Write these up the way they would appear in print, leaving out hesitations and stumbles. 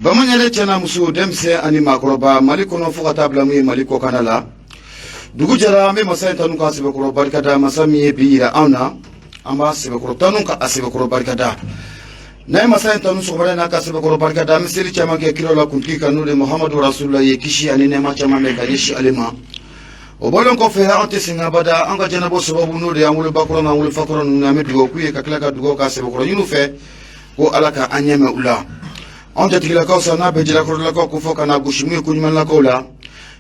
Bamaɲare cɛ n'a muso, denmisɛn ani maakɔrɔba, Mali kɔnɔ fo ka taa bila mun ye Mali kɔkanna la, dugu jɛra. An bɛ masa in tanu k'a sɛbɛkɔrɔ barikada, masa min ye bi yira anw na. An b'a sɛbɛkɔrɔ tanu ka a sɛbɛkɔrɔ barikada. N'an ye masa in tanu sɔgɔmada in na ka sɛbɛkɔrɔ barikada, an bɛ seli caman kɛ kiraw la kuntigi kan, n'o de Muhamadu Rasulula ye, kisi ani nɛɛma caman bɛ ka ɲɛsin ale ma. O bɔlen kɔfɛ, an tɛ sɛgɛn abada an ka jɛnabɔ sababu, n'o de y'an wolobakɔrɔ n'an wolofakɔrɔ ninnu. An bɛ dugawu k'u ye ka tila ka dugawu k'a sɛbɛkɔrɔ ɲini u fɛ ko Ala ka an ɲɛmɛ u la. Anw jatigilakaw sa n'a bɛ jalakɔrɔlakaw ko fɔ ka na gosi mun ye koɲumanlakaw la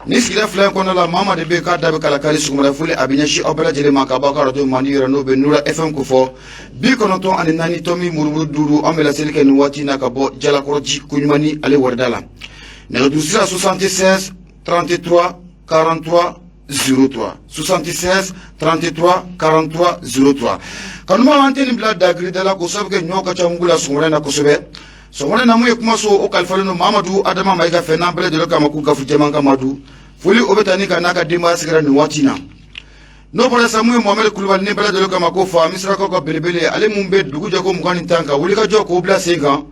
ni sigida fila in kɔnɔna la. Maa maa de bɛ k'a da bɛ kalakari sɔgɔmada foli, a bɛ ɲɛsin aw bɛɛ lajɛlen ma ka bɔ aw ka arajo mandi yɛrɛ, n'o bɛ Nura FM ko fɔ, 94 tomi murumuru 5. An bɛ laseli kɛ nin waati in na ka bɔ Jalakɔrɔji koɲumanni ale warida la. Nɛgɛjuru sira 76 33 43 03, 76 33 43 03. Kanubaw, an tɛ nin bila dagirida la k'o sababu kɛ ɲɔ ka ca mugu la sɔgɔmada in na kosɛbɛ. Sɔgɔmada in na, mun ye kumaso o kalifalen don Mamadu Adama Mayiga fɛ, n'an bɛɛ lajɛlen kama ko Gafu Jɛman ka Madu. Foli o bɛ taa ni ka n'a ka denbaya sɛgɛrɛ nin waati in na. N'o bɔra sa, mun ye Mohamɛdi Kulubali, ni bɛɛ lajɛlen kama ko fa Misirakaw ka belebele, ale mun bɛ dugu jɛ ko 20 ni 10 ka wulikajɔ k'o bila sen kan,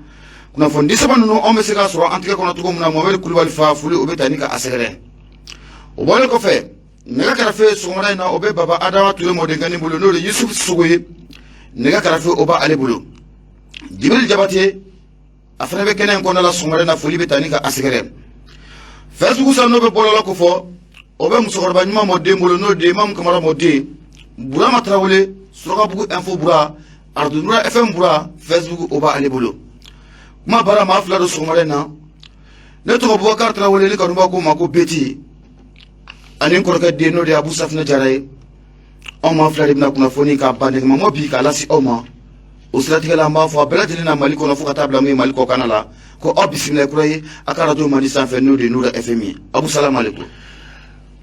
kunnafoni saba ninnu anw bɛ se k'a sɔrɔ an tigɛ kɔnɔ cogo min na. Mohamɛdi Kulubali fa, foli o bɛ taa ni ka a sɛgɛrɛ. O bɔlen kɔfɛ, nɛgɛ karafe sɔgɔmada in na, o bɛ Baba Adama Ture mɔdenkɛnin bolo, n'o de Yusufu Sogo ye. Nɛgɛ karafe o b'ale bolo. Jibril Jabate, a fana bɛ kɛnɛ in kɔnɔna la sɔgɔmada in na. Foli bɛ taa ni ka a sɛgɛrɛ. Facebook sa, n'o bɛ bɔlɔlɔ ko fɔ, o bɛ musokɔrɔba ɲuman mɔden bolo, n'o de Imamu Kamara mɔden Burama Tarawele, Surakabugu Info Bura, Arajo Nura FM Bura, Facebook o b'ale bolo. Kuma baara maa fila don sɔgɔmada in na. Ne tɔgɔ Bubakari Tarawele, ni kanubaw ko ma ko Beti, ani n kɔrɔkɛ den, n'o de ye Abu Safinɛ Jara ye. Anw maa fila de bɛna kunnafoni k'a ban nɛgɛmamɔ bi k'a lase aw ma. O siratigɛ la, an b'a fɔ a bɛɛ lajɛlen na Mali kɔnɔ fo ka taa bila mun ye Mali kɔkanna la, ko aw bisimila kura ye a ka arajo mandi sanfɛ, n'o de ye Nura FM ye. Abu, salamu aleykum.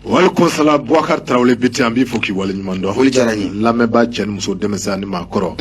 Walekum salam. Bubakari Tarawele Beti, an b'i fo k'i waleɲuman dɔn. Foli diyara n ye. Lamɛnbaa cɛ ni muso, denmisɛn ani maakɔrɔ,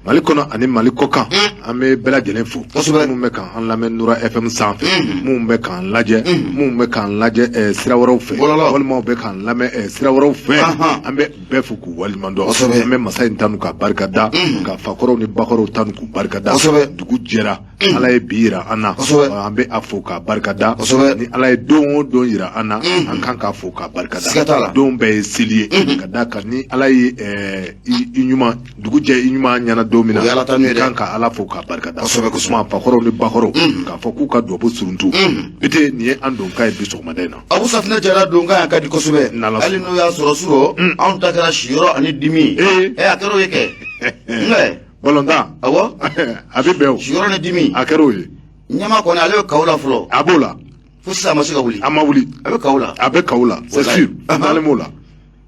Mali kɔnɔ ani Mali kɔkan, an bɛ bɛɛ lajɛlen fo. Minnu bɛ k'an lamɛn Nura FM sanfɛ, minnu bɛ k'an lajɛ, minnu bɛ k'an lajɛ sira wɛrɛw fɛ, walima bɛ k'an lamɛn sira wɛrɛw fɛ, an bɛ bɛɛ fo k'u waleɲuman dɔn. An bɛ masa in tanu ka barika da, ka fakɔrɔw ni bakɔrɔw tanu k'u barika da. Dugu jɛra, Ala ye bi yira an na, an bɛ a fo k'a barika da. Ni Ala ye don o don yira an na, an kan k'a fo k'a barika da. Don bɛɛ ye seli ye, ka da kan ni Ala ye i ɲuman dugu jɛ, i ɲuman ɲɛna don min na, i kan ka Ala fo k'a barika da. Kuma fakɔrɔw ni bakɔrɔw k'a fɔ k'u ka dubabu suruntu. Bete, nin ye an donkan ye bi sɔgɔmada in na. Abu Safinɛ Jara, donkan yan ka di kosɛbɛ, hali n'o y'a sɔrɔ surɔ anw ta kɛra siyɔrɔ ani dimi. A kɛra o ye kɛ nka balontan. Awɔ. A bɛ bɛn o. Siyɔrɔ ni dimi. A kɛra o ye. Ɲɛma kɔni, ale bɛ kaw la fɔlɔ. A b'o la. Fo sisan a ma se ka wuli. A ma wuli. A bɛ kaw la. A bɛ kaw la, c'est sûr, n dalen b'o la.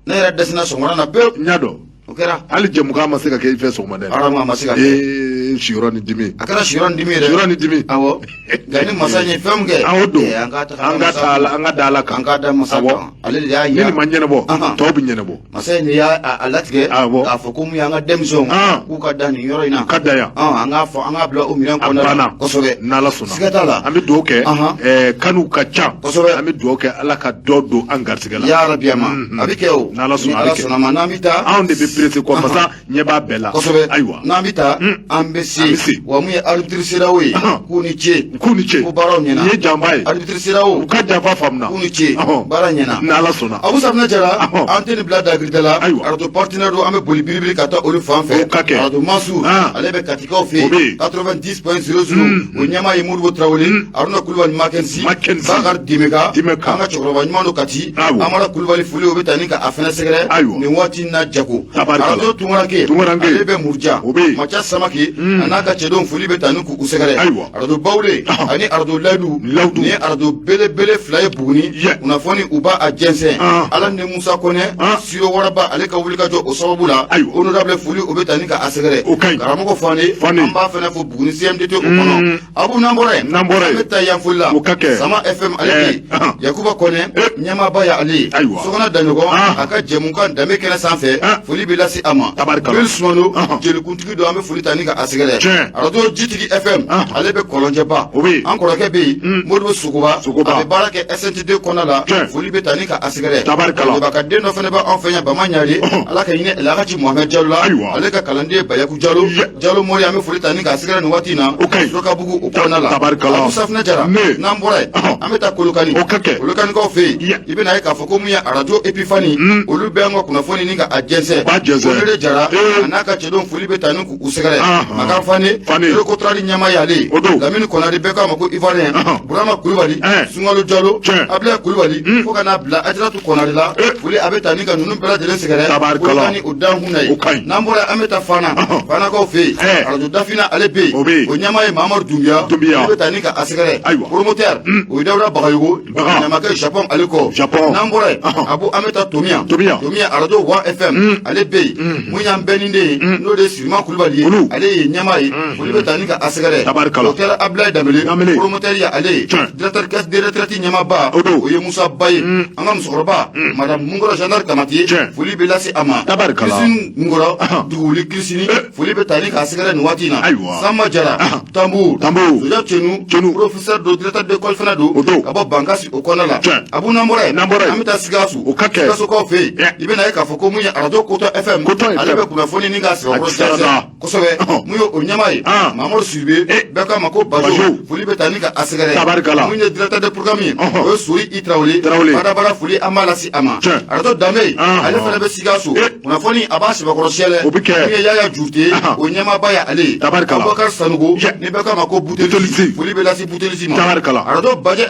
Ne yɛrɛ dɛsɛna sɔgɔmada na pewu. N y'a dɔn. O kɛra. Hali jɛmukan ma se ka kɛ i fɛ sɔgɔmada in na. Adama, a ma se ka kɛ. Ee, siyɔrɔ ni dimi. A kɛra siyɔrɔ ni dimi yɛrɛ. Siyɔrɔ ni dimi. Awɔ, nka ni masa ye fɛn min kɛ. Awɔ don. An ka ta an ka taa an ka da Ala kan. An ka da masa kan, ale de y'a Ni yira. nin ma ɲɛnabɔ, tɔw bɛ ɲɛnabɔ. Masa in de y'a a latigɛ. Awɔ. K'a fɔ ko mun y'an ka denmisɛnw k'u ka da nin yɔrɔ in na. U ka da yan. An k'a fɔ, an k'a bila o minɛn A kɔnɔna la. banna. Kosɛbɛ. N'Ala sɔnna. Siga t'a la. An bɛ dugawu kɛ. Kanuw ka ca. Kosɛbɛ. An bɛ dugawu kɛ, Ala ka dɔ don an garisɛgɛ la. Ya Rabi, ama a bɛ kɛ o. N'Ala sɔnna, ni a bɛ Ala kɛ. sɔnna ma, n'an bɛ taa. Anw de bɛ pressé kɔ, masa ɲɛ b'a bɛɛ la. Kosɛbɛ. Ayiwa. N'an bɛ taa, an bɛ se. An bɛ se. Wa mun ye arbitre CEDEAO ye, k'u ni ce. K'u ni ce. Ko baaraw ɲɛna. Nin ye janfa ye. Arbitre CEDEAO. U ka janfa faamuna. K'u ni ce. Baara ɲɛna. N'Ala sɔnna. Abu Safinɛ Jara, an tɛ nin bila dagirida la. Ayiwa. Arajo partenaire don, an bɛ boli biribiri ka taa olu fan fɛ. O ka kɛ. Arajo Mansour, ale bɛ Katikaw fɛ O bɛ yen. yen. 90.00, o ɲɛmaa ye Modibo Tarawele, Haruna Kulubali Mackenzie, Mackenzie. Bakari Dimeka, Dimeka. an ka cɛkɔrɔba ɲuman don Kati. Awɔ. Amara Kulubali, foli o bɛ taa ni ka a fɛnɛ sɛgɛrɛ. Ayiwa. Nin waati in na jago. Tabarikala. Arajo Tunkaranke, Tunkaranke. ale bɛ Muruja. O bɛ yen. Maca Samake a n'a ka cɛdenw, foli bɛ taa ni k'u sɛgɛrɛ. Ayiwa. Arajo Bawule ani arajo Layidu, Lawudu. nin ye arajo belebele fila ye Buguni. Kunnafoni u b'a a jɛnsɛn. Ala ni Musa Kɔnɛ, Siro Waraba, ale ka wuli ka jɔ o sababu la. Ayiwa. Honorable, foli o bɛ taa ni ka a sɛgɛrɛ. O ka ɲi. Karamɔgɔ Fane, Fane. an b'a fana fo Buguni CMDT o kɔnɔ. Abu, n'an bɔra yen. N'an bɔra yen. An bɛ taa Yanfolila. O ka kɛ. Sama FM, ale bɛ yen. Yakuba Kɔnɛ, ɲɛmaaba ye ale ye. Ayiwa. Sokɔnɔ Daɲɔgɔn, a ka jɛmukan danbe kɛnɛ sanfɛ, foli bɛ lase a ma. Tabarikala. Bill Sumano, jelikuntigi don, an bɛ foli ta ni ka a sɛgɛrɛ. sɛgɛrɛ. Arajo Jitigi FM, ale bɛ Kɔlɔnjɛba, an kɔrɔkɛ bɛ yen, Modibo Sogoba, a bɛ baara kɛ SNTD kɔnɔna la, foli bɛ taa ni ka a sɛgɛrɛ. Tabarikala ka den dɔ fana bɛ anw fɛ yan, Bama Ɲare, Ala ka hinɛ Elhaji Mohamed Jalo la, ale ka kalanden Bayaku Jalo, Jalo Mori, an bɛ foli ta ni k'a sɛgɛrɛ nin waati in na Sokabugu o kɔnɔna la. Tabarikala. Abu Safunɛ Jara, n'an bɔra yen, an bɛ taa Kolokani. Kolokanikaw fɛ yen, i bɛna ye k'a fɔ ko mun ye arajo Epifani, olu bɛ an ka kunnafoni ni ka a jɛnsɛn. Konere Jara a n'a ka cɛdenw, foli bɛ taa ni k'u sɛgɛrɛ. Makan Fane, Kotarali ɲɛmaa y'ale ye. Lamini Konare, bɛɛ k'a ma ko Ivoirien, Burama Kulubali, Sunkalo Jalo, Abulaye Kulubali, fo ka n'a bila Ajaratu Konare la, foli a bɛ taa ni ka ninnu bɛɛ lajɛlen sɛgɛrɛ Kolokani o dankun na yen. N'an bɔra, an bɛ taa Fana, Fanakaw fɛ yen, arajo Dafina, ale bɛ yen, o ɲɛmaa ye Mamadu Dunbiya, ale bɛ taa ni ka a sɛgɛrɛ. Promoteur, o ye Dawuda Bagayogo, ɲamakɛ Japon, ale kɔ. N'an bɔra yen, Abu, an bɛ taa Tomiya. Tomiya, arajo Wa FM, ale bɛ yen. Mun y'an bɛɛ ni den ye, n'o de ye Sirima Kulubali ye, ale ye ɲɛmaa ye, foli bɛ taa ni ka a sɛgɛrɛ. Docteur Abulaye Danbele, promoteur ye ale ye. Directeur caisse de retraite ɲɛmaaba, o ye Musa Ba ye. An ka musokɔrɔba madame Munkɔrɔ Jeanne Kamati, foli bɛ lase a ma. Christine Nkɔrɔ, Duguli Christine, foli bɛ taa ni k'a sɛgɛrɛ nin waati in na. Sanba Jara Tambour, Soja Cenu, professeur don, directeur d'école fana don, ka bɔ Bankasi o kɔnɔna la. Abu, n'an bɔra yen, an bɛ taa Sikaso. Sikasokaw fɛ yen, i bɛna ye k'a fɔ ko mun ye arajo Kotɔ FM, ale bɛ kunnafoni ni k'a sɛbɛkɔrɔ jɛnsɛn kosɛbɛ. Mun ye o ɲɛmaa ye, Mamadu Sidibe, bɛɛ k'a ma ko Bajo, foli bɛ taa ni ka a sɛgɛrɛ. Mun ye directeur de programme ye, o ye Sori I Tarawele. Badabada foli an b'a lase a ma. Arajo Danbe, ale fana bɛ Sikaso, kunnafoni a b'a sɛbɛkɔrɔ sɛlɛ. Mun ye Yaya Jurute, o ɲɛmaaba ye ale ye. Abubakar Sanogo, ni bɛɛ k'a ma ko Butelisi, foli bɛ lase Butelisi ma. Arajo Bajɛ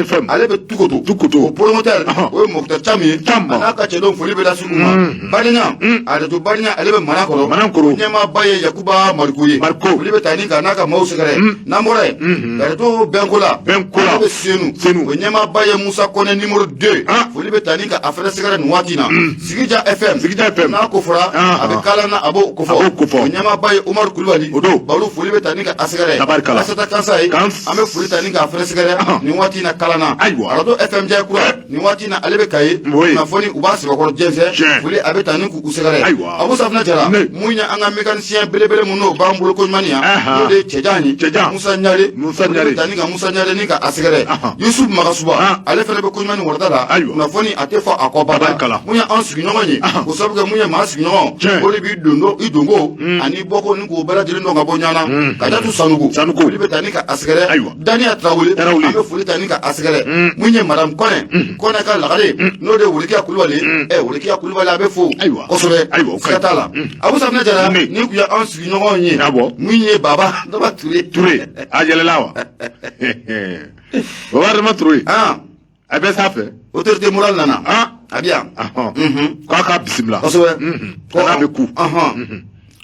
FM, ale bɛ Tukoto, o promoteur, o ye Moctar Cam ye, a n'a ka cɛdenw, foli bɛ lase u ma. Badenya, arajo Badenya, ale bɛ Manakɔrɔ, ɲɛmaaba ye Yakuba Mariko ye, foli bɛ taa ni ka n'a ka maaw sɛgɛrɛ. N'an bɔra yen, arajo Bɛnkola, ale bɛ Senu, o ɲɛmaaba ye Musa Kɔnɛ numéro 2, foli bɛ taa ni ka a fɛnɛ sɛgɛrɛ nin waati in na. Sigija FM, Sigija FM, n'a ko fɔra, a bɛ kalan na, a b'o kofɔ, o ɲɛmaaba ye Umaru Kulubali, Balo, foli bɛ taa ni ka a sɛgɛrɛ. Asata Kansa ye, an bɛ foli ta ni k'a fɛnɛ sɛgɛrɛ nin waati in na kalan na. Arajo FM Jayakura, nin waati in na ale bɛ Kayi, kunnafoni u b'a sɛbɛkɔrɔ jɛnsɛn, foli a bɛ taa ni k'u sɛgɛrɛ. Abu Safunɛ Jara, mun ye an ka mécanicien belebele mun n'o b'an bolo ko ɲuman yan, n'o de ye Cɛjan ye, Musa Ɲare, foli bɛ taa ni ka Musa Ɲare ni ka a sɛgɛrɛ. Yusuf Magasuba, ale fana bɛ ko ɲuman ni warada la, kunnafoni a tɛ fɔ a kɔ bada. Mun ye an sigiɲɔgɔn ye, k'o sababu kɛ mun ye maa sigiɲɔgɔn, o de b'i don i donko ani bɔko ni k'o bɛɛ lajɛlen dɔn ka bɔ ɲɔgɔn na. Kajatu Sanogo, foli bɛ taa ni ka a sɛgɛrɛ. Daniya Tarawele, an bɛ foli ta ni ka a sɛgɛrɛ. Mun ye madame Kɔnɛ, Kɔnɛ ka lagare, n'o de ye Wolikiya Kulubali, Wolikiya Kulubali, a bɛ fo kosɛbɛ, siga t'a la. Abu Safunɛ Jara, nin tun ye an sigiɲɔgɔnw ye. Mun ye Baba Daba Ture. Ture, a yɛlɛla wa? Baba Adama Ture, a bɛ sanfɛ. Autorité morale nana, a bɛ yan. K'a ka bisimila. Kosɛbɛ. K'a bɛ ku.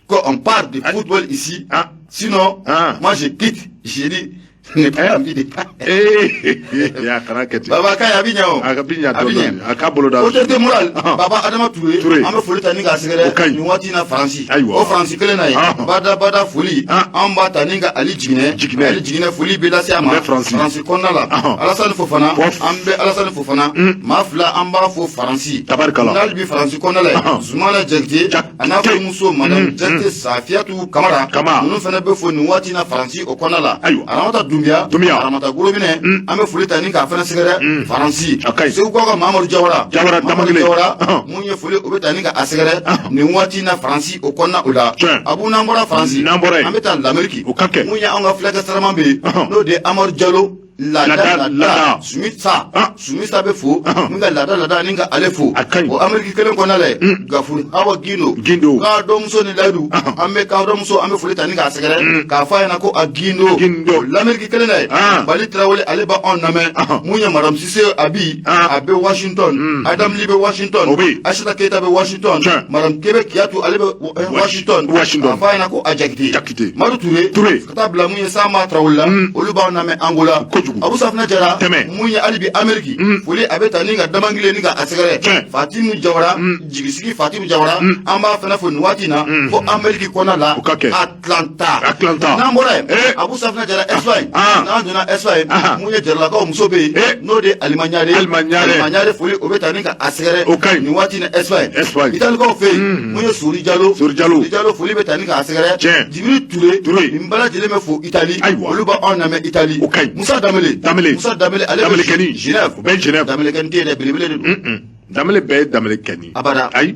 Ko on parle de football ici, sinon moi je quitte. J'ai dit n'est pas envie de. A kana kɛ ten. Baba k'a ye, a bɛ ɲɛ o. A bɛ ɲɛ dɔɔnin, a k'a bolo da. Autorité morale, Baba Adama Touré, an bɛ foli ta ni k'a sɛgɛrɛ nin waati in na Faransi. O Faransi kelen na yen, bada bada foli, an b'a ta ni ka Ali Jiginɛ. Ali Jiginɛ, foli bɛ lase a ma. Faransi kɔnɔna la. Alasani Fofana, an bɛ Alasani Fofana, maa fila an b'a fo Faransi. Tabarikala. N'ale bɛ Faransi kɔnɔna la yen, Zumana Jakite, a n'a furumuso madame Jakite Safiyatu Kamara, ninnu fana bɛ fo nin waati in na Faransi o kɔnɔna la. Aramata Dunbiya, Aramata Gorobinɛ, an bɛ foli ta ni k'a fana sɛgɛrɛ Faransi. Segukaw ka Mamadu Jawara, Jawara. Jawara, mun ye foli o bɛ ta ni ka a sɛgɛrɛ nin waati in na Faransi o kɔnɔna o la. Abu, n'an bɔra Faransi, an bɛ taa Lamɛriki. Mun ye an ka fulakɛ saraman bɛ yen, n'o de ye Amadu Jalo, laada laada Sumisa, Sumisa bɛ fo min ka laada laada ni ka ale fo. O Ameriki kelen kɔnɔna la yen, Gafuru Awa Gindo, Gindo, kadɔmuso ni layidu, an bɛ kadɔmuso, an bɛ foli ta ni k'a sɛgɛrɛ k'a fɔ a ɲɛna ko a Gindo. Lamɛriki kelen na yen, Bali Tarawele, ale b'anw lamɛn. Mun ye madame Sise Abi, a bɛ Washington, Adam Lee bɛ Washington, Aisata Keyita bɛ Washington, madame Kebe Kiyatu, ale bɛ Washington, a fɔ a ɲɛna ko a Jakite, Madu Ture, ka taa bila mun ye Sama Tarawele la, olu b'anw lamɛn Angola. Kojugu. Abu Safunɛ Jara, Tɛmɛ. mun ye hali bi Ameriki, foli a bɛ ta ni ka Damangile ni ka a sɛgɛrɛ. Fatimu Jawara, jigisigi Fatimu Jawara, an b'a fana fo nin waati in na fo Ameriki kɔnɔna la. O ka kɛ. Atlanta. Atlanta. N'an bɔra yen, Abu Safunɛ Jara, Espagne. N'an donna Espagne, mun ye Jaralakaw muso bɛ yen, n'o de ye Alima Ɲare. Alima Ɲare. Alima Ɲare, foli o bɛ ta ni ka a sɛgɛrɛ O ka ɲi. nin waati in na Espagne. Espagne. Italikaw fɛ yen, mun ye Sori Jalo. Sori Jalo. Sori Jalo, foli bɛ ta ni k'a sɛgɛrɛ. Jibiri Ture. Ture. Nin bɛɛ lajɛlen bɛ fo Itali. Ayiwa. Olu b'anw lamɛn Itali. O ka ɲi. Musa Danbele. Danbele. Musa Danbele, ale bɛ Danbele Kɛni. Genève. O bɛ Genève. Danbele Kɛni tɛ yen dɛ, belebele de don. Danbele bɛɛ ye Danbele Kɛni. Abada. Ayi.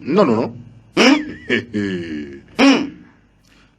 Non, non, non.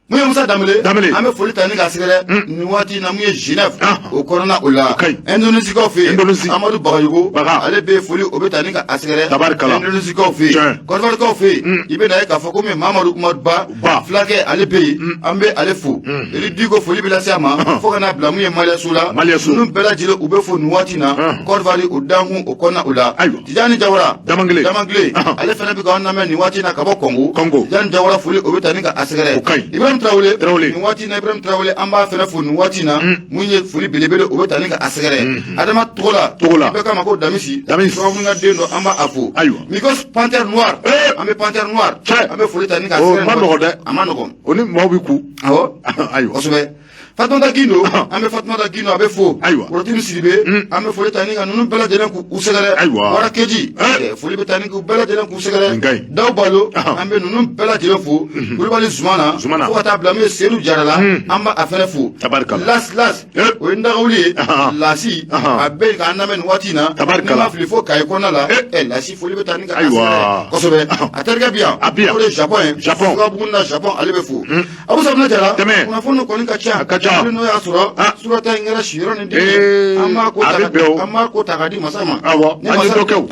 Mun ye Musa Danbele? Danbele. An bɛ foli ta ni k'a sɛgɛrɛ nin waati in na, mun ye Genève o kɔnɔna o la. O ka ɲi. Indonésie fɛ yen, Indonésie. Amadu Bagayogo, Baga. ale bɛ foli o bɛ ta ni k'a sɛgɛrɛ. Tabarikala. Indonésie fɛ yen. Côte d'Ivoire fɛ yen, i bɛ na ye k'a fɔ ko min Mamadu Umaru Ba. Ba. Fulakɛ, ale bɛ yen, an bɛ ale fo. Eli Diko, foli bɛ lase a ma fo ka n'a bila mun ye Maliyɛso la. Maliyɛso. Ninnu bɛɛ lajɛlen u bɛ fo nin waati in na Côte d'Ivoire o dankun o kɔnɔna o la. Ayiwa. Tijani Jawara. Damangile. Damangile. Ale fana bɛ k'an lamɛn nin waati in na ka bɔ Kɔngo. Kɔngo. Tijani Jawara, foli o bɛ ta ni ka a sɛgɛrɛ. O ka ɲi. Ibrahim Traoré. Traoré. Nin waati in na, Ibrahim Traoré, an b'a fana fo nin waati in na, mun ye foli belebele o bɛ ta ni ka a sɛgɛrɛ. Adama Togola. Togola. Bɛɛ k'a ma ko Damisi. Damisi. Sababu ka den dɔ, an b'a fo. Ayiwa. Mikos Panthère Noire. An bɛ Panthère Noire. An bɛ foli ta ni ka O sɛgɛrɛ. ma nɔgɔn dɛ. A ma nɔgɔn. O ni maaw bɛ ku. Awɔ. Ayiwa. Kosɛbɛ. Fatumata Gindo, an bɛ Fatumata Gindo, a bɛ fo. Ayiwa. Worotini Sidibe, an bɛ foli ta ni ka ninnu bɛɛ lajɛlen k'u sɛgɛrɛ. Ayiwa. Wara Keji, foli bɛ taa ni k'u bɛɛ lajɛlen k'u sɛgɛrɛ. Nin ka ɲi. Dawu Balo, an bɛ ninnu bɛɛ lajɛlen fo. Kulubali Zumana, Zumana. fo ka taa bila min ye Seydou Jara la, an b'a a fɛnɛ fo. Tabarikala. Las Las, o ye Ndagawuli ye. Lasi, a bɛ k'an lamɛn nin waati in na. Tabarikala. Ni ma fili fo Kayi kɔnɔna la. Lasi, foli bɛ taa ni ka Ayiwa. sɛgɛrɛ. Kosɛbɛ. A terikɛ bɛ yan. A bɛ yan. O de ye Japon ye. Japon. Fugabugu na Japon, ale bɛ fo. Abu Safunɛ Jara, Tɛmɛ. kunnafoni kɔni ka ca. A ka ca. Hali n'o y'a sɔrɔ surata in kɛra siyɔrɔ ni den ye. An b'a ko a ta bɛ ka bɛn o. an b'a ko ta k'a di masa ma. Awɔ. Ni An ye masa- dɔ kɛ o.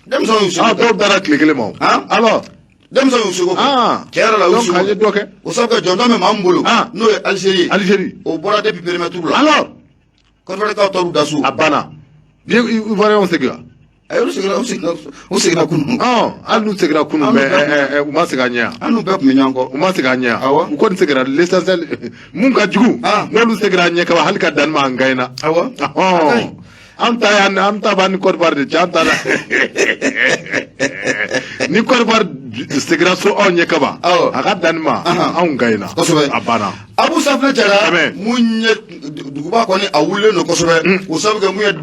Denmisɛnw y'u seko kɛ. Dɔw dara tile kelen ma o. Alors. Denmisɛnw y'u seko kɛ. Tiɲɛ yɛrɛ la, u y'u Donc seko an ye kɛ. dɔ kɛ. O sababu kɛ jɔnjɔn bɛ maa min bolo, n'o ye Algérie ye. Algérie. O bɔra depuis premier tour la. Alors. Côte d'Ivoire taar'u da so. A banna. Bi Ivoirien seginna. Ayi, olu seginna, u seginna kunun. Hali n'u seginna kunun An mais n'u bɛɛ u ma segin a ɲɛ yan. An n'u bɛɛ tun bɛ ɲɔgɔn kɔ. U ma segin a ɲɛ yan. Awɔ. U kɔni seginna l'essentiel mun ka jugu. N'olu seginna a ɲɛ kaban hali ka danni ma an gagnera. Awɔ. A ka ɲi. An ta y'an an ta b'an ni Côte d'Ivoire de cɛ an ta la. Ni Côte d'Ivoire seginna so anw ɲɛ kaban. Awɔ. A ka danni ma anw gagnera. Kosɛbɛ. A banna. Abu Safunɛ Jara, Tɛmɛ. mun ye duguba kɔni a wulilen don kosɛbɛ, o sababu kɛ mun ye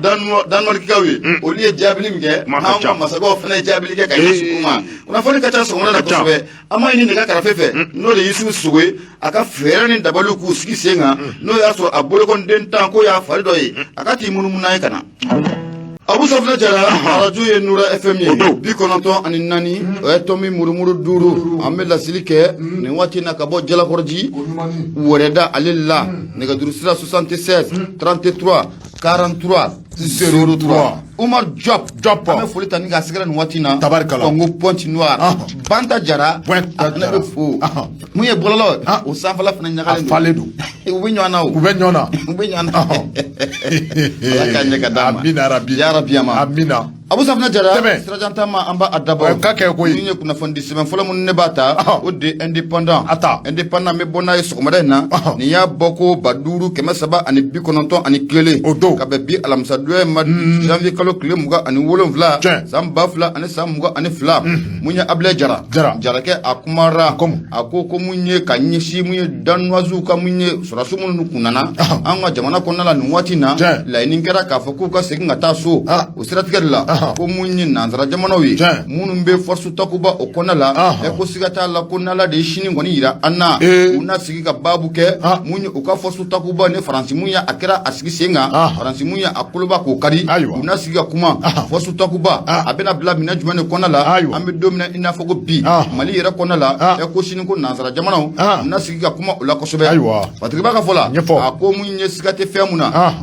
Danemarkikaw ye, olu ye jaabili min kɛ, Kuma ka anw ca. ka masakɛw fana ye jaabili kɛ ka ɲɛsin u ma. Kunnafoni ka ca sɔgɔmada la Ka ca. kosɛbɛ. An b'a ɲini nɛgɛ karafe fɛ, n'o de ye Yusufu Sogo ye, a ka fɛɛrɛ ni dabaliw k'u sigi sen kan, n'o y'a sɔrɔ a bolokɔniden tan k'o y'a fari dɔ ye, a ka t'i munumunu n'a ye ka na. Abu Safunɛ Jara, arajo ye Nura FM ye, O don. 94, o ye tɔmi murumuru 5. An bɛ laseli kɛ nin waati in na ka bɔ Jalakɔrɔji wɛrɛda ale la. Nɛgɛjuru sira 76 33 43 03. Umar Diop. Diop. An bɛ foli ta ni k'a sɛgɛrɛ nin waati in na. Tabarikala. Kɔngo Pointe Noire. Banta Jara, Banta a fana bɛ Jara. fo. Mun ye bɔlɔlɔ o sanfɛla fana ɲagalen A don. falen don. U bɛ ɲɔgɔn na o. U bɛ ɲɔgɔn na. U bɛ ɲɔgɔn na. Ala k'a ɲɛ ka d'a ma. Amina rabi. Ya rabi ama. Amina. Abu Safunɛ Jara, Tɛmɛ. sirajan taama an b'a dabɔ. O ka kɛ koyi. Min ye kunnafoni di sɛbɛn fɔlɔ minnu ne b'a ta, o de ye Indépendant. A ta. Indépendant bɛ bɔ n'a ye sɔgɔmada in na. Nin y'a bɔ ko 5391. O don. Ka bɛn bi alamisadonya in ma, janvier kalo tile 27. Tiɲɛ. San 2022. Mun ye Ablaye Jara. Jara. Jarakɛ a kumara. Comme. A ko ko mun ye ka ɲɛsin mun ye Danoisiw ka mun ye sɔrɔdasi minnu kun nana an ka jamana kɔnɔna la nin waati in na. Laɲini kɛra k'a fɔ k'u ka segin ka taa so. O siratigɛ de la, ko mun ye nansara jamanaw ye minnu bɛ force Takuba o kɔnɔna la, ko siga t'a la ko n'Ala de ye sini kɔni yira an na, u na sigi ka baabu kɛ mun ye u ka force Takuba ni Faransi mun ye a kɛra a sigi sen kan, Faransi mun ye a koloba k'o kari, u na sigi ka kuma force Takuba a bɛna bila minɛn jumɛn de kɔnɔna la. An bɛ don min na i n'a fɔ ko bi, Mali yɛrɛ kɔnɔna la, ko sini ko nansara jamanaw u na sigi ka kuma o la kosɛbɛ. Ayiwa. Patigiba ka fɔ la, Ɲɛfɔ. a ko mun ye siga tɛ fɛn mun na,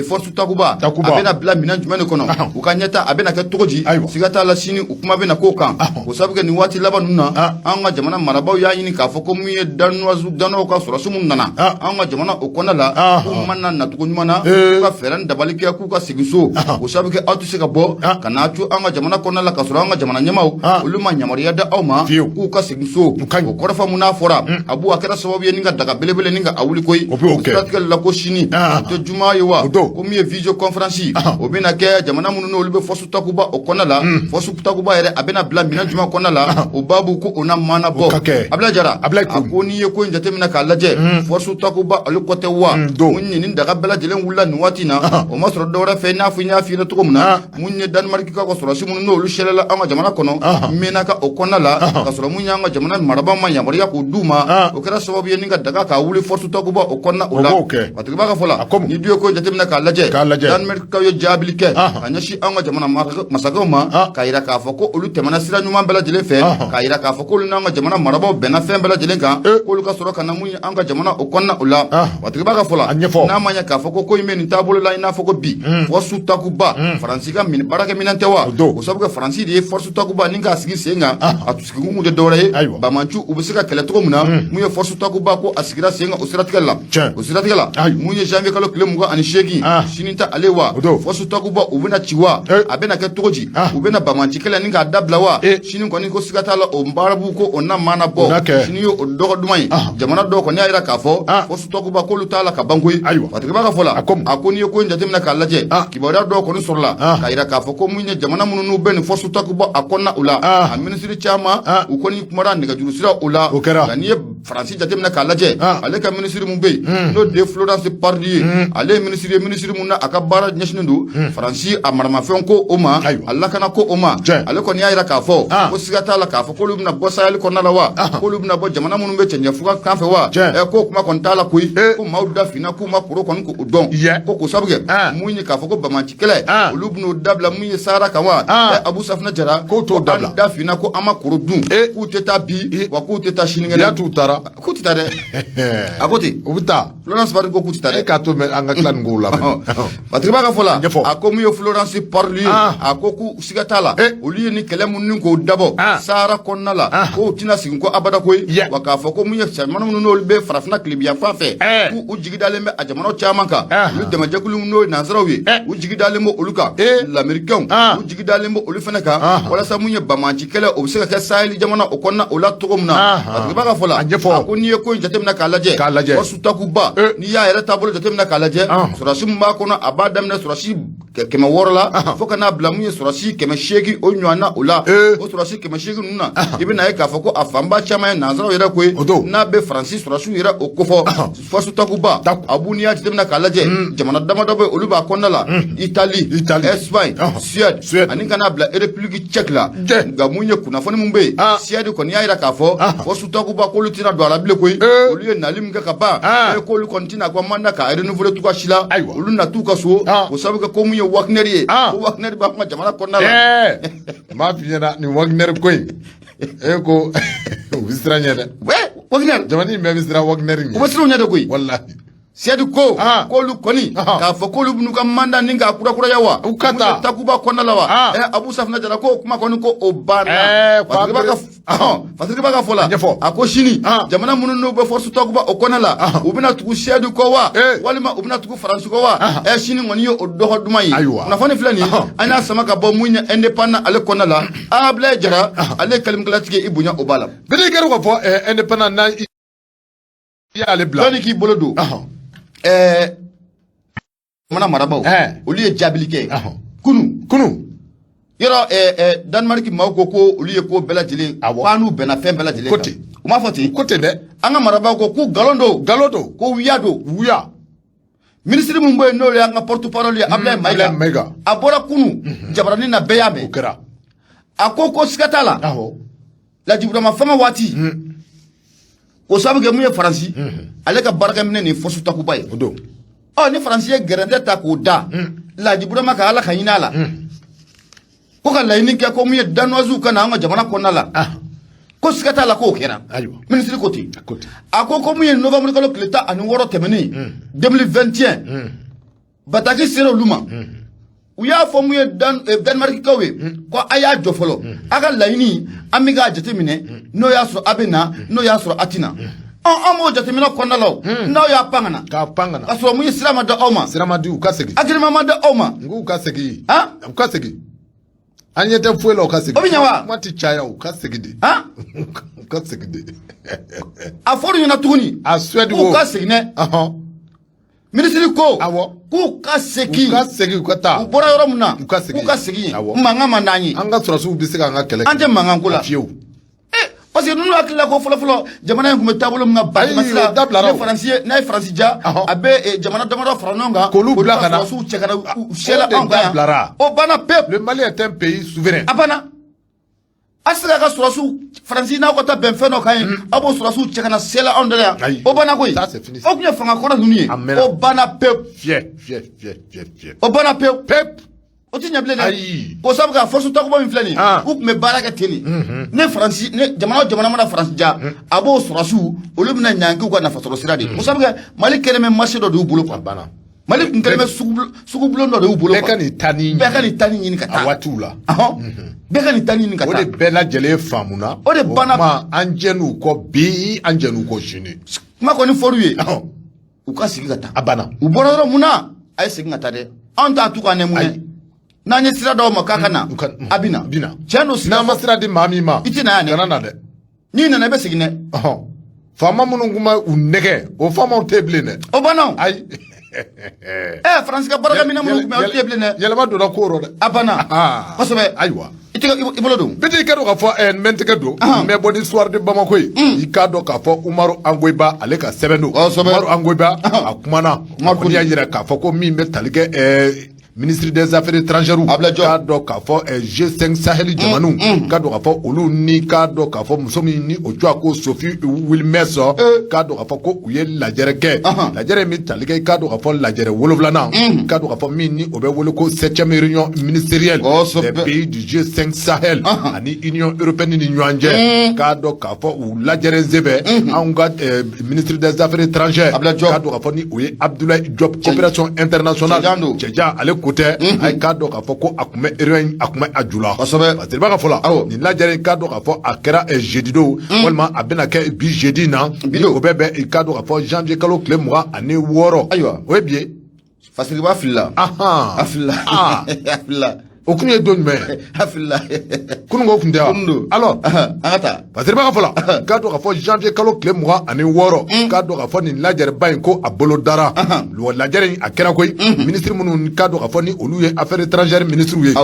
Force Takuba a bɛna bila minɛn jumɛn de kɔnɔ, u ka ɲɛta a bɛna kɛ cogo di? Siga t'a la, sini u kuma bɛna k'o kan. O sabu kɛ nin waati laban ninnu na, an ka jamana marabaaw y'a ɲini k'a fɔ ko mun ye Danois ka sɔrɔdasi minnu nana an ka jamana o kɔnɔna la, k'u ma na nacogo ɲuman na, k'u ka fɛɛrɛ ni dabali kɛ k'u ka segin so. O sabu kɛ aw tɛ se ka bɔ ka n'a to an ka jamana kɔnɔna la ka sɔrɔ an ka jamana ɲɛmaaw olu ma yamaruya da aw ma k'u ka segin so. O kɔrɔfɔ mun n'a fɔra, a bu a kɛra sababu ye ni ka daga belebele ni ka a wuli koyi. O siratigɛ la, ko sini o tɛ juma ye wa, ko min ye visio conférence, o bɛna kɛ jamana minnu n'olu bɛ Force Takuba o kɔnɔna la. Force Takuba yɛrɛ a bɛna bila minɛn jumɛn kɔnɔna la, o baabu ko o na maana bɔ. Abulayi Jara a ko n'i ye ko in jateminɛ k'a lajɛ, Force Takuba ale kɔ tɛ wa mun ye nin daga bɛɛ lajɛlen wulila nin waati in na, o ma sɔrɔ dɔwɛrɛ fɛ, i n'a fɔ n y'a f'i ɲɛna cogo min na, mun ye Danemark ka sɔrɔdasi minnu n'olu sɛlɛla an ka jamana kɔnɔ Menaka o kɔnɔna la, ka sɔrɔ mun y'an ka jamana marabaaw ma yamaruya k'o d'u ma, o kɛra sababu ye ni ka daga k'a wuli Force Takuba o kɔnɔna o la. A tigi b'a ka fɔ la, ni du ye ko in jateminɛ k'a lajɛ, Danemarkikaw ye jaabili kɛ ka ɲɛsin an ka jamana masakɛw ma, k'a yira k'a fɔ ko olu tɛmɛna sira ɲuman bɛɛ lajɛlen fɛ, k'a yira k'a fɔ k'olu n'an ka jamana marabaaw bɛnna fɛn bɛɛ lajɛlen kan, k'olu ka sɔrɔ ka na mun ye an ka jamana o kɔnɔna o la. A tigi b'a ka fɔ la, n'a ma ɲɛ k'a fɔ ko ko in bɛ nin taabolo la, i n'a fɔ ko bi Force Takuba Faransi ka baarakɛminɛn tɛ wa? O sabu kɛ Faransi de ye Force Takuba ni k'a sigi sen kan. A sigikun tɛ dɔwɛrɛ ye, banbaanci u bɛ se ka kɛlɛ cogo min na. Mun ye Force Takuba ko a sigira sen kan o siratigɛ la, o siratigɛ la, mun ye janvier kalo tile 28, sini ta ale wa, Force Takuba u bɛna ci wa? A bɛna kɛ cogo di? U bɛna banbaanci kɛlɛ ni k'a dabila wa? Sini kɔni ko siga t'a la, o baarabu ko o na maana bɔ. Sini ye o dɔgɔ duman ye. Jamana dɔw kɔni y'a jira k'a fɔ Force Takuba k'olu t'a la ka ban koyi. A tigi b'a ka fɔ la, a ko n'i ye ko in jateminɛ k'a lajɛ, kibaruya dɔw kɔni sɔrɔla k'a jira k'a fɔ ko mun ye jamana minnu n'u bɛ nin Force Takuba a kɔnɔna o la, a minisiri caman u kɔni kumara nɛgɛjuru sira o la. Nka n'i ye Faransi jateminɛ k'a lajɛ, ale ka minisiri mun bɛ yen, n'o de ye Florence Parly ye, ale ye minisiri ye, minisiri mun na a ka baara ɲɛsinnen don Faransi a maramafɛn ko o ma, a lakana ko o ma, ale kɔni y'a jira k'a fɔ ko siga t'a la k'a fɔ k'olu bɛna bɔ Sahel kɔnɔna la wa, k'olu bɛna bɔ jamana minnu bɛ cɛncɛnfuga kan fɛ wa, k'o kuma kɔni t'a la koyi, ko maaw da finna k'u ma koro kɔni k'o dɔn, ko k'o sabu kɛ mun ye k'a fɔ ko banbaanci kɛlɛ olu bɛn'o dabila mun ye Sahara kan wa? Abu Safinɛ Jara, k'o t'o dabila. Da finna ko an ma koro dun, k'u tɛ taa bi wa, k'u tɛ taa sinikɛnɛ. T'u taara. K'u tɛ taa dɛ, a ko ten. U bɛ taa. Florence Parly ko k'u tɛ taa dɛ. E k'a to mɛ an ka tila nin kow la. Patigi b'a ka fɔ la, a ko mun ye Florence Parly ye, a ko k'u siga t'a la, olu ye ni kɛlɛ minnu k'o dabɔ Sahara kɔnɔna la, k'o tɛna segin ko abada koyi, wa k'a fɔ ko mun ye jamana minnu n'olu bɛ farafinna tilebinyanfan fɛ, k'u jigi dalen bɛ a jamana caman kan, olu dɛmɛjɛkulu n'o ye nansaraw ye, u jigi dalen bɛ olu kan, lamɛrikɛnw u jigi dalen bɛ olu fana kan, walasa mun ye banbaanci kɛlɛ o bɛ se ka kɛ Sahel jamana o kɔnɔna o la cogo min na. Patigi b'a ka fɔ la, a ko n'i ye ko in jateminɛ k'a lajɛ, Force Takuba, n'i y'a yɛrɛ taabolo jateminɛ k'a lajɛ, sɔrɔdasi min b'a kɔnɔ, a b'a daminɛ sɔrɔdasi 600 la fo ka n'a bila mun ye sɔrɔdasi 800 o ɲɔgɔnna o la. O sɔrɔdasi 800 ninnu na, i bɛna ye k'a fɔ ko a fanba caman ye nansaraw yɛrɛ ko ye, n'a bɛ Faransi sɔrɔdasiw yɛrɛ o kofɔ. Force Takuba, a b'u n'i y'a jateminɛ k'a lajɛ, jamana damadɔ bɛ olu b'a kɔnɔna la: Italie, Espagne, Suède ani ka n'a bila République tchèque la. Nka mun ye kunnafoni mun bɛ yen, Suède kɔni y'a jira k'a fɔ Force Takuba k'olu tɛna don a la bilen koyi. Olu ye nali min kɛ ka ban, k'olu kɔni tɛna ko mandat k'a renouveler cogoya si la. Olu na t'u ka so, o sababu kɛ ko mun ye Wagner ye, ko Wagner b'a ka jamana kɔnɔna la. N b'a f'i ɲɛna, nin Wagner ko in, e ko u bɛ siran ɲɛ dɛ. Wagner. Jamana in bɛɛ bɛ siran Wagner ɲɛ. U bɛ siran u ɲɛ de koyi. Walahi. Suède ko k'olu kɔni k'a fɔ k'olu b'u ka mandat ni k'a kurakuraya wa, u ka taa Takuba kɔnɔna la wa? Abu Safinɛ Jara ko kuma kɔni ko o banna. Fatigi b'a ka fɔ la, a ko sini jamana minnu n'u bɛ Force Takuba o kɔnɔna la, u bɛna tugu Suède kɔ wa, walima u bɛna tugu Faransi kɔ wa? Sini kɔni ye o dɔgɔ duman ye. Kunnafoni filɛ nin ye, an y'a sama ka bɔ mun ye Indépendant ale kɔnɔna la. Ablaye Jara, ale ye kalimakalatigi, i bonya o b'a la. Bɛɛ kɛra k'a fɔ Indépendant n'a y'ale bila. Jɔnni k'i bolo don jamana marabaaw, olu ye jaabili kɛ kunu. Yɔrɔ Danemark maaw ko ko olu ye ko bɛɛ lajɛlen, k'an n'u bɛnna fɛn bɛɛ lajɛlen kan. U m'a fɔ ten. Ko ten dɛ. An ka marabaaw ko k'u nkalon don. Nkalon don. Ko wuya don. Wuya. Minisiri min bɛ yen, n'o y'an ka porte parole ye, Ablaye Mayiga, a bɔra kunu jabaranin na, bɛɛ y'a mɛn. O kɛra. A ko ko siga t'a la, Laji Burama fanga waati, o sababu kɛ mun ye Faransi ale ka baarakɛminɛ nin Force Takuba ye. O don. Ɔ, ni Faransi ye gɛrɛntɛ ta k'o da Laji Burama ka, Ala ka hinɛ a la, ko ka laɲini kɛ ko mun ye Danoisiw ka na an ka jamana kɔnɔna la, ko siga t'a la k'o kɛra. Minisiri ko ten. A ko ko mun ye novembre kalo tile 16 tɛmɛnen 2021. Bataki sera olu ma, u y'a fɔ mun ye Danemarkikaw ye ko a y'a jɔ fɔlɔ, a ka laɲini an bɛ k'a jateminɛ, n'o y'a sɔrɔ a bɛ na, n'o y'a sɔrɔ a tɛ na. An b'o jateminɛ kɔnɔna la o, n'aw y'a pan ka na, k'a pan ka na, ka sɔrɔ mun ye, sira ma di aw ma. Sira ma di, u ka segin. Agrément ma di aw ma. N k'u ka segin. Han? U ka segin, an ɲɛ tɛ foyi la, u ka segin. O bɛ ɲɛ wa? Kuma tɛ caya, u ka segin de. Han? U ka segin de. A fɔr'u ɲɛna tuguni A Suède k'u ka segin dɛ. Minisiri ko k'u ka segin. U ka segin, u ka taa. U bɔra yɔrɔ min na, U ka segin. K'u ka segin yen. Awɔ. Mankan man d'an ye. An ka sɔrɔdasiw bɛ se k'an ka kɛlɛ An tɛ mankan ko la. Fiyewu. Parce que ninnu hakili la ko fɔlɔfɔlɔ jamana in tun bɛ taabolo min kan, Ayi, sira o dabilara ne o. Faransi ye, n'a ye Faransi ja, a bɛ jamana damadɔ fara ɲɔgɔn kan K'olu bila ka na. Sɔrɔdasiw cɛ ka na u siyɛla O de anw kan yan. dabilara. O banna pewu. Le Mali est un pays souverain. A banna. A tɛ se k'a ka sɔrɔdasiw, Faransi n'aw ka taa bɛn fɛn dɔ kan ye, aw b'o sɔrɔdasiw cɛ ka na siyɛla anw da la yan. Ayi. O banna koyi. Ça, c'est fini. O tun ye fanga kɔrɔ ninnu ye. A mɛnna. O banna pewu. Fiyɛ fiyɛ fiyɛ fiyɛ fiyɛ. O banna pewu. Pep. O ti ɲɛ bilen dɛ. Ayi. O sabu ka force Takuba min filɛ nin ye, u tun bɛ baara kɛ ten de. Ne Faransi ne jamana o jamana mana Faransi ja, a b'o sɔrɔdasiw, olu bɛna ɲangi u ka nafasɔrɔ sira de. O sabu kɛ Mali kɛlen bɛ marché dɔ de y'u bolo quoi. A banna. Mali tun kɛlen bɛ sugubulon dɔ de y'u bolo Bɛɛ quoi. ka nin ta ni Bɛɛ ka nin ta ni ɲini ka a taa. waatiw la. Bɛɛ ka nin ta ɲini ka O taa. de bɛɛ lajɛlen faamuna. O de banna. O kuma, an jɛn'u kɔ bi, an jɛn'u kɔ sini. Kuma kɔni fɔr'u ye, u ka segin ka taa. A banna. U bɔra yɔrɔ mun na, a ye segin ka taa dɛ. Anw t'a tu k'an nɛmu dɛ. Ayi. N'an ye sira d'aw ma k'a ka na, U ka a bɛ na. Bi na. Tiɲɛ don, N'an ma sira di maa min ma, I tɛ na yan dɛ. Kana na dɛ. N'i nana, i bɛ segin dɛ. Faama minnu kun bɛ u nɛgɛ, o faamaw tɛ bilen dɛ. O banna o. Ayi. Faransi ka baarakɛminɛn minnu tun bɛ yen, olu tɛ bilen dɛ. Yɛlɛma donna ko rɔ dɛ. A banna. Kosɛbɛ. Ayiwa. I tɛgɛ, i bolo don. Biti, i ka dɔn k'a fɔ n bɛ n tɛgɛ don, n bɛ bɔ ni Soir de Bamako ye. I k'a dɔn k'a fɔ Umaru Angoyiba, ale ka sɛbɛn don. Kosɛbɛ. Umaru Angoyiba, a kumana. Umaru A kɔni y'a jira k'a fɔ ko min bɛ tali kɛ ministre des Affaires étrangères, Ablaye Diop. k'a dɔn k'a fɔ G5 Sahel jamanaw, k'a dɔn k'a fɔ olu ni, k'a dɔn k'a fɔ muso min ni o tɔgɔ ko Sophie Wilmès, k'a dɔn k'a fɔ ko u ye lajɛrɛ kɛ. Lajɛrɛ min tali kɛ, k'a dɔn k'a fɔ lajɛrɛ wolonwulanan, k'a dɔn k'a fɔ min ni o bɛ wele ko septième réunion ministérielle des pays du G5 Sahel ani Union européenne ni ɲɔgɔn cɛ, k'a dɔn k'a fɔ u lajɛrɛ senfɛ, anw ka ministre des Affaires étrangères, Ablaye Diop. k'a dɔn k'a fɔ ni o ye Abdoulaye Diop, coopération internationale, Cɛjan don. Cɛjan, ale ko tɛ, a ye k'a dɔn k'a fɔ ko a tun bɛ réunion, a tun bɛ a ju la. Parce que i b'a ka fɔ la, nin lajɛrɛ in, k'a dɔn k'a fɔ a kɛra jeudi don, walima a bɛna kɛ bi jeudi in na, Bi don. o bɛ bɛn, i k'a dɔn k'a fɔ janvier kalo tile 26. Ayiwa. O ye bi ye. Fasiriba filila. A filila. A filila. O kun ye don jumɛn ye? A filila. Kunun ko kun tɛ wa? Kunun don. Alors, An ka taa. Parce que b'a ka fɔ la, k'a dɔn k'a fɔ janvier kalo tile 26, k'a dɔn k'a fɔ nin lajɛrɛba in ko a bolo dara. Wa lajɛrɛ in a kɛra koyi, ministre minnu, k'a dɔn k'a fɔ ni olu ye affaires étrangères ministres ye,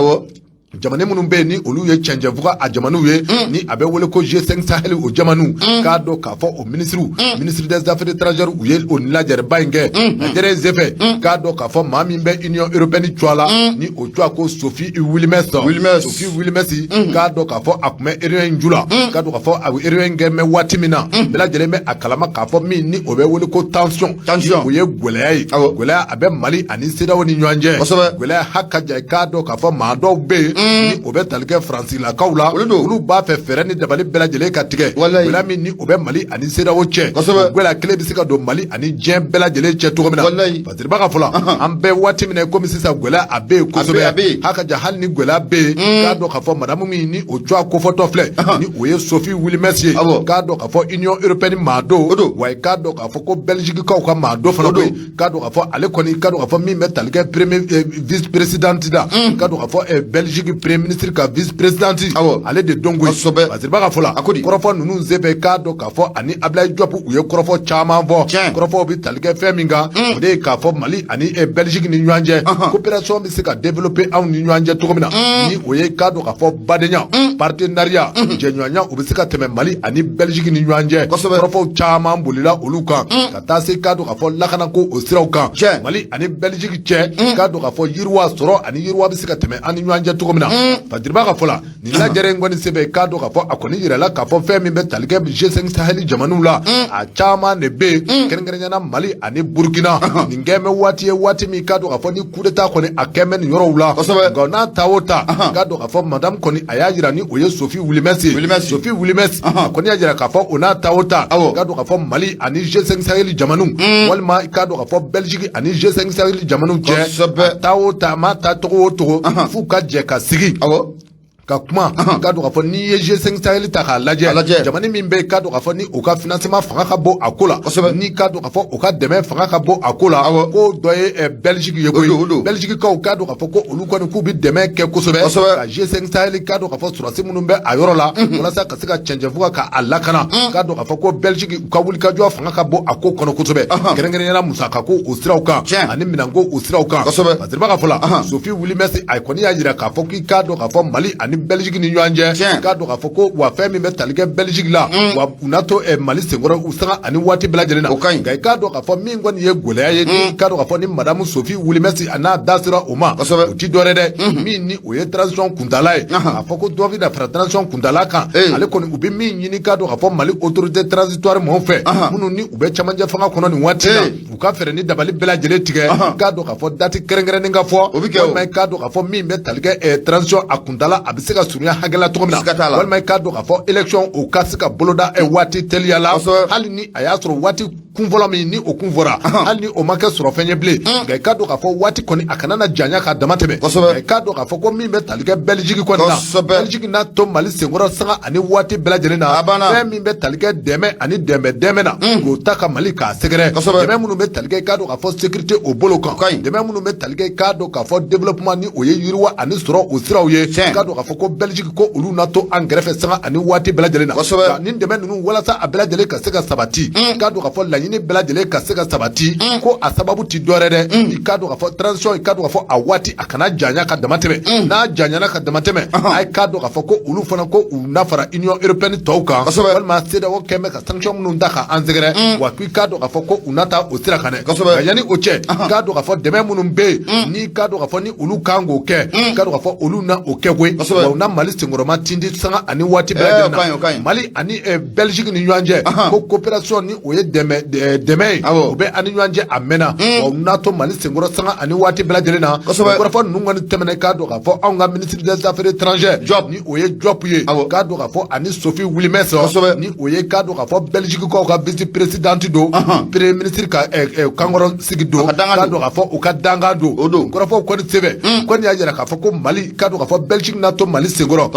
jamana minnu bɛ yen ni olu ye cɛncɛnfuga a jamanaw ye, ni a bɛ wele ko G5 Sahel, o jamanaw, k'a dɔn k'a fɔ o ministres, ministre des Affaires étrangères, u ye o lajɛrɛba in kɛ. Lajɛrɛ in senfɛ, k'a dɔn k'a fɔ maa min bɛ Union européenne tɔgɔ la, ni o tɔgɔ ko Sophie Wilmès. Wilmès. Sophie Wilmès, k'a dɔn k'a fɔ a tun bɛ réunion in ju la. K'a dɔn k'a fɔ a bɛ réunion in kɛ mɛ waati min na, bɛɛ lajɛlen bɛ a kalama k'a fɔ min ni o bɛ wele ko tension. Tension. O ye gɛlɛya ye. Gɛlɛya a bɛ Mali ani CEDEAO ni ɲɔgɔn cɛ. Gɛlɛya ha ka jan, k'a dɔn k'a fɔ maa dɔw bɛ yen ni o bɛ tali kɛ Faransilakaw la, Olu don. olu b'a fɛ fɛɛrɛ ni dabali bɛɛ lajɛlen ka tigɛ. Gɛlɛya min ni o bɛ Mali ani CEDEAO cɛ, o gɛlɛya kelen bɛ se ka don Mali ani diɲɛ bɛɛ lajɛlen cɛ cogo min na. Parce que b'a ka fɔ la, an bɛ waati min na komi sisan, gɛlɛya a bɛ yen kosɛbɛ. A bɛ yen. Ha ka jan, hali ni gɛlɛya bɛ yen, k'a dɔn k'a fɔ madamu min ni o tɔgɔ kofɔtɔ filɛ, ni o ye Sophie Wilmès ye, k'a dɔn k'a fɔ Union européenne maa don. O don. Wa k'a dɔn k'a fɔ ko Belgique kaw ka maa dɔ fana O don. bɛ yen, k'a dɔn k'a fɔ ale kɔni, k'a dɔn k'a fɔ min bɛ tali kɛ premier vice présidente la, k'a dɔn k'a fɔ Belgique premier ministre ka vice présidente, ale de don koyi. Parce que b'a ka fɔ la, A ko di? kɔrɔfɔ ninnu senfɛ, k'a dɔn k'a fɔ ani Ablaye Diop, u ye kɔrɔfɔ caman fɔ. Kɔrɔfɔw bɛ tali kɛ fɛn min kan, o de ye k'a fɔ Mali ani Belgique ni ɲɔgɔn cɛ, coopération bɛ se ka développer anw ni ɲɔgɔn cɛ cogo min na, ni o ye k'a dɔn k'a fɔ badenya, partenariat, jɛɲɔgɔnya, o bɛ se ka tɛmɛ Mali ani Belgique ni ɲɔgɔn cɛ. Kɔrɔfɔw caman bolila olu kan, ka taa se k'a dɔn k'a fɔ lakanako o siraw kan, Mali ani Belgique cɛ, k'a dɔn k'a fɔ yiriwa sɔrɔ ani yiriwa bɛ se ka tɛmɛ an ni ɲɔgɔn cɛ cogo min. min na. Fadiriba ka fɔ la, nin lajɛrɛ in kɔni senfɛ, i k'a dɔn k'a fɔ a kɔni yirala k'a fɔ fɛn min bɛ tali kɛ G5 Sahel jamanaw la, a caman de bɛ yen, kɛrɛnkɛrɛnnenya la Mali ani Burukina. Nin kɛn bɛ waati ye, waati min i k'a dɔn k'a fɔ ni coup d'état kɔni a kɛn bɛ nin yɔrɔw la. Nka n'a ta o ta, i k'a dɔn k'a fɔ madame kɔni a y'a jira, ni o ye Sophie Wilmès ye. Sophie Wilmès, a kɔni y'a jira k'a fɔ o n'a ta o ta, i k'a dɔn k'a fɔ Mali ani G5 Sahel jamanaw, walima i k'a dɔn k'a fɔ Belgique ani G5 Sahel jamanaw cɛ, a ta o ta, a ma ta cogo o cogo, f'u ka jɛ ka sigi ka kuma. K'a dɔn k'a fɔ n'i ye G5 Sahel ta k'a lajɛ, jamana min bɛ yen, k'a dɔn k'a fɔ ni u ka financement fanga ka bon a ko la, ni k'a dɔn k'a fɔ u ka dɛmɛ fanga ka bon a ko la, k'o dɔ ye Belgique ye koyi. Belgique kaw, k'a dɔn k'a fɔ ko olu kɔni k'u bɛ dɛmɛ kɛ kosɛbɛ ka G5 Sahel, k'a dɔn k'a fɔ sɔrɔdasi minnu bɛ a yɔrɔ la, walasa ka se ka cɛncɛnfuga k'a lakana. K'a dɔn k'a fɔ ko Belgique u ka wulikajɔ fanga ka bon a ko kɔnɔ kosɛbɛ, kɛrɛnkɛrɛnnenya la musakako o siraw kan ani minɛnko o siraw kan. Fadiriba ka fɔ la, Sophie Wilmès a kɔni y'a jira k'a fɔ k'i k'a dɔn k'a fɔ Mali ani Belgique ni ɲɔgɔn cɛ, k'a dɔn k'a fɔ ko wa fɛn min bɛ tali kɛ Belgique la, wa u n'a to Mali senkɔrɔ u sanga ani waati bɛɛ lajɛlen na. Nka i k'a dɔn k'a fɔ min kɔni ye gɛlɛya ye, ni k'a dɔn k'a fɔ ni madame Sophie Wilmès a n'a da sera o ma, o ti dɔwɛrɛ dɛ, min ni o ye transition kuntala ye. K'a fɔ ko dɔ bɛna fara transition kuntala kan, ale kɔni u bɛ min ɲini, k'a dɔn k'a fɔ Mali autorité transitoire mɔgɔw fɛ, minnu ni u bɛ cɛmancɛ fanga kɔnɔ nin waati la, u ka fɛɛrɛ ni dabali bɛɛ lajɛlen tigɛ, k'a dɔn k'a fɔ date kɛrɛnkɛrɛnnen ka fɔ, walima i k'a dɔn k'a fɔ min bɛ tali kɛ transition a kuntala a bɛ se ka surunya hakɛ la cogo min na, walima i k'a dɔn k'a fɔ élection o ka se ka boloda waati teliya la, hali ni a y'a sɔrɔ waati kunfɔlɔ min ni o kun fɔra, hali ni o ma kɛ sɔrɔfɛn ye bilen. Nka i k'a dɔn k'a fɔ waati kɔni a kana na janya k'a dama tɛmɛ. I k'a dɔn k'a fɔ ko min bɛ tali kɛ Belgique kɔni na, Belgique n'a to Mali senkɔrɔ sanga ani waati bɛɛ lajɛlen na, fɛn min bɛ tali kɛ dɛmɛ ani dɛmɛ dɛmɛ na, k'o ta ka Mali k'a sɛgɛrɛ, dɛmɛ minnu bɛ tali kɛ, i k'a dɔn k'a fɔ sécurité o bolo kan, dɛmɛ minnu bɛ tali kɛ, i k'a dɔn k'a fɔ développement ni o ye yiriwa ani sɔrɔ o siraw ye, i k'a dɔn k'a fɔ ko Belgique ko olu na to an kɛrɛfɛ sanga ani waati bɛɛ lajɛlen na. Nin dɛmɛ ninnu, walasa a bɛɛ lajɛlen ka se ka sabati, i k'a dɔn k'a fɔ laɲini bɛɛ lajɛlen ka se ka sabati, ko a sababu ti dɔwɛrɛ dɛ, i k'a dɔn k'a fɔ transition, i k'a dɔn k'a fɔ a waati a kana janya ka dama tɛmɛ. N'a janyana ka dama tɛmɛ, a ye k'a dɔn k'a fɔ ko olu fana ko u na fara Union européenne tɔw kan, walima CEDEAO kɛn bɛ ka sanction minnu ta ka an sɛgɛrɛ, wa k'i k'a dɔn k'a fɔ ko u na taa o sira kan dɛ. Nka yanni o cɛ, k'a dɔn k'a fɔ dɛmɛ minnu bɛ yen, n'i k'a dɔn k'a fɔ ni olu kan k'o kɛ, k'a dɔn k'a fɔ olu na o kɛ koyi, wa u na Mali senkɔrɔma tindi sanga ani waati bɛɛ lajɛlen na. Mali ani Belgique ni ɲɔgɔn cɛ, ko coopération ni o ye dɛmɛ dɛmɛ ye, o bɛ ani ɲɔgɔn cɛ a mɛnna, wa u n'a to Mali senkɔrɔ sanga ani waati bɛɛ lajɛlen na. Kɔrɔfɔ ninnu kɔni tɛmɛna, k'a dɔn k'a fɔ anw ka ministre des affaires étrangères, ni o ye Diop ye, k'a dɔn k'a fɔ ani Sophie Wilmès, ni o ye k'a dɔn k'a fɔ Belgique kaw ka vice présidente don, premier ministre ka kankɔrɔ sigi don, k'a dɔn k'a fɔ u ka dankan don. Kɔrɔfɔw kɔni sɛbɛn kɔni y'a jira k'a fɔ ko Mali, k'a dɔn k'a fɔ Belgique n'a to Mali senkɔrɔ,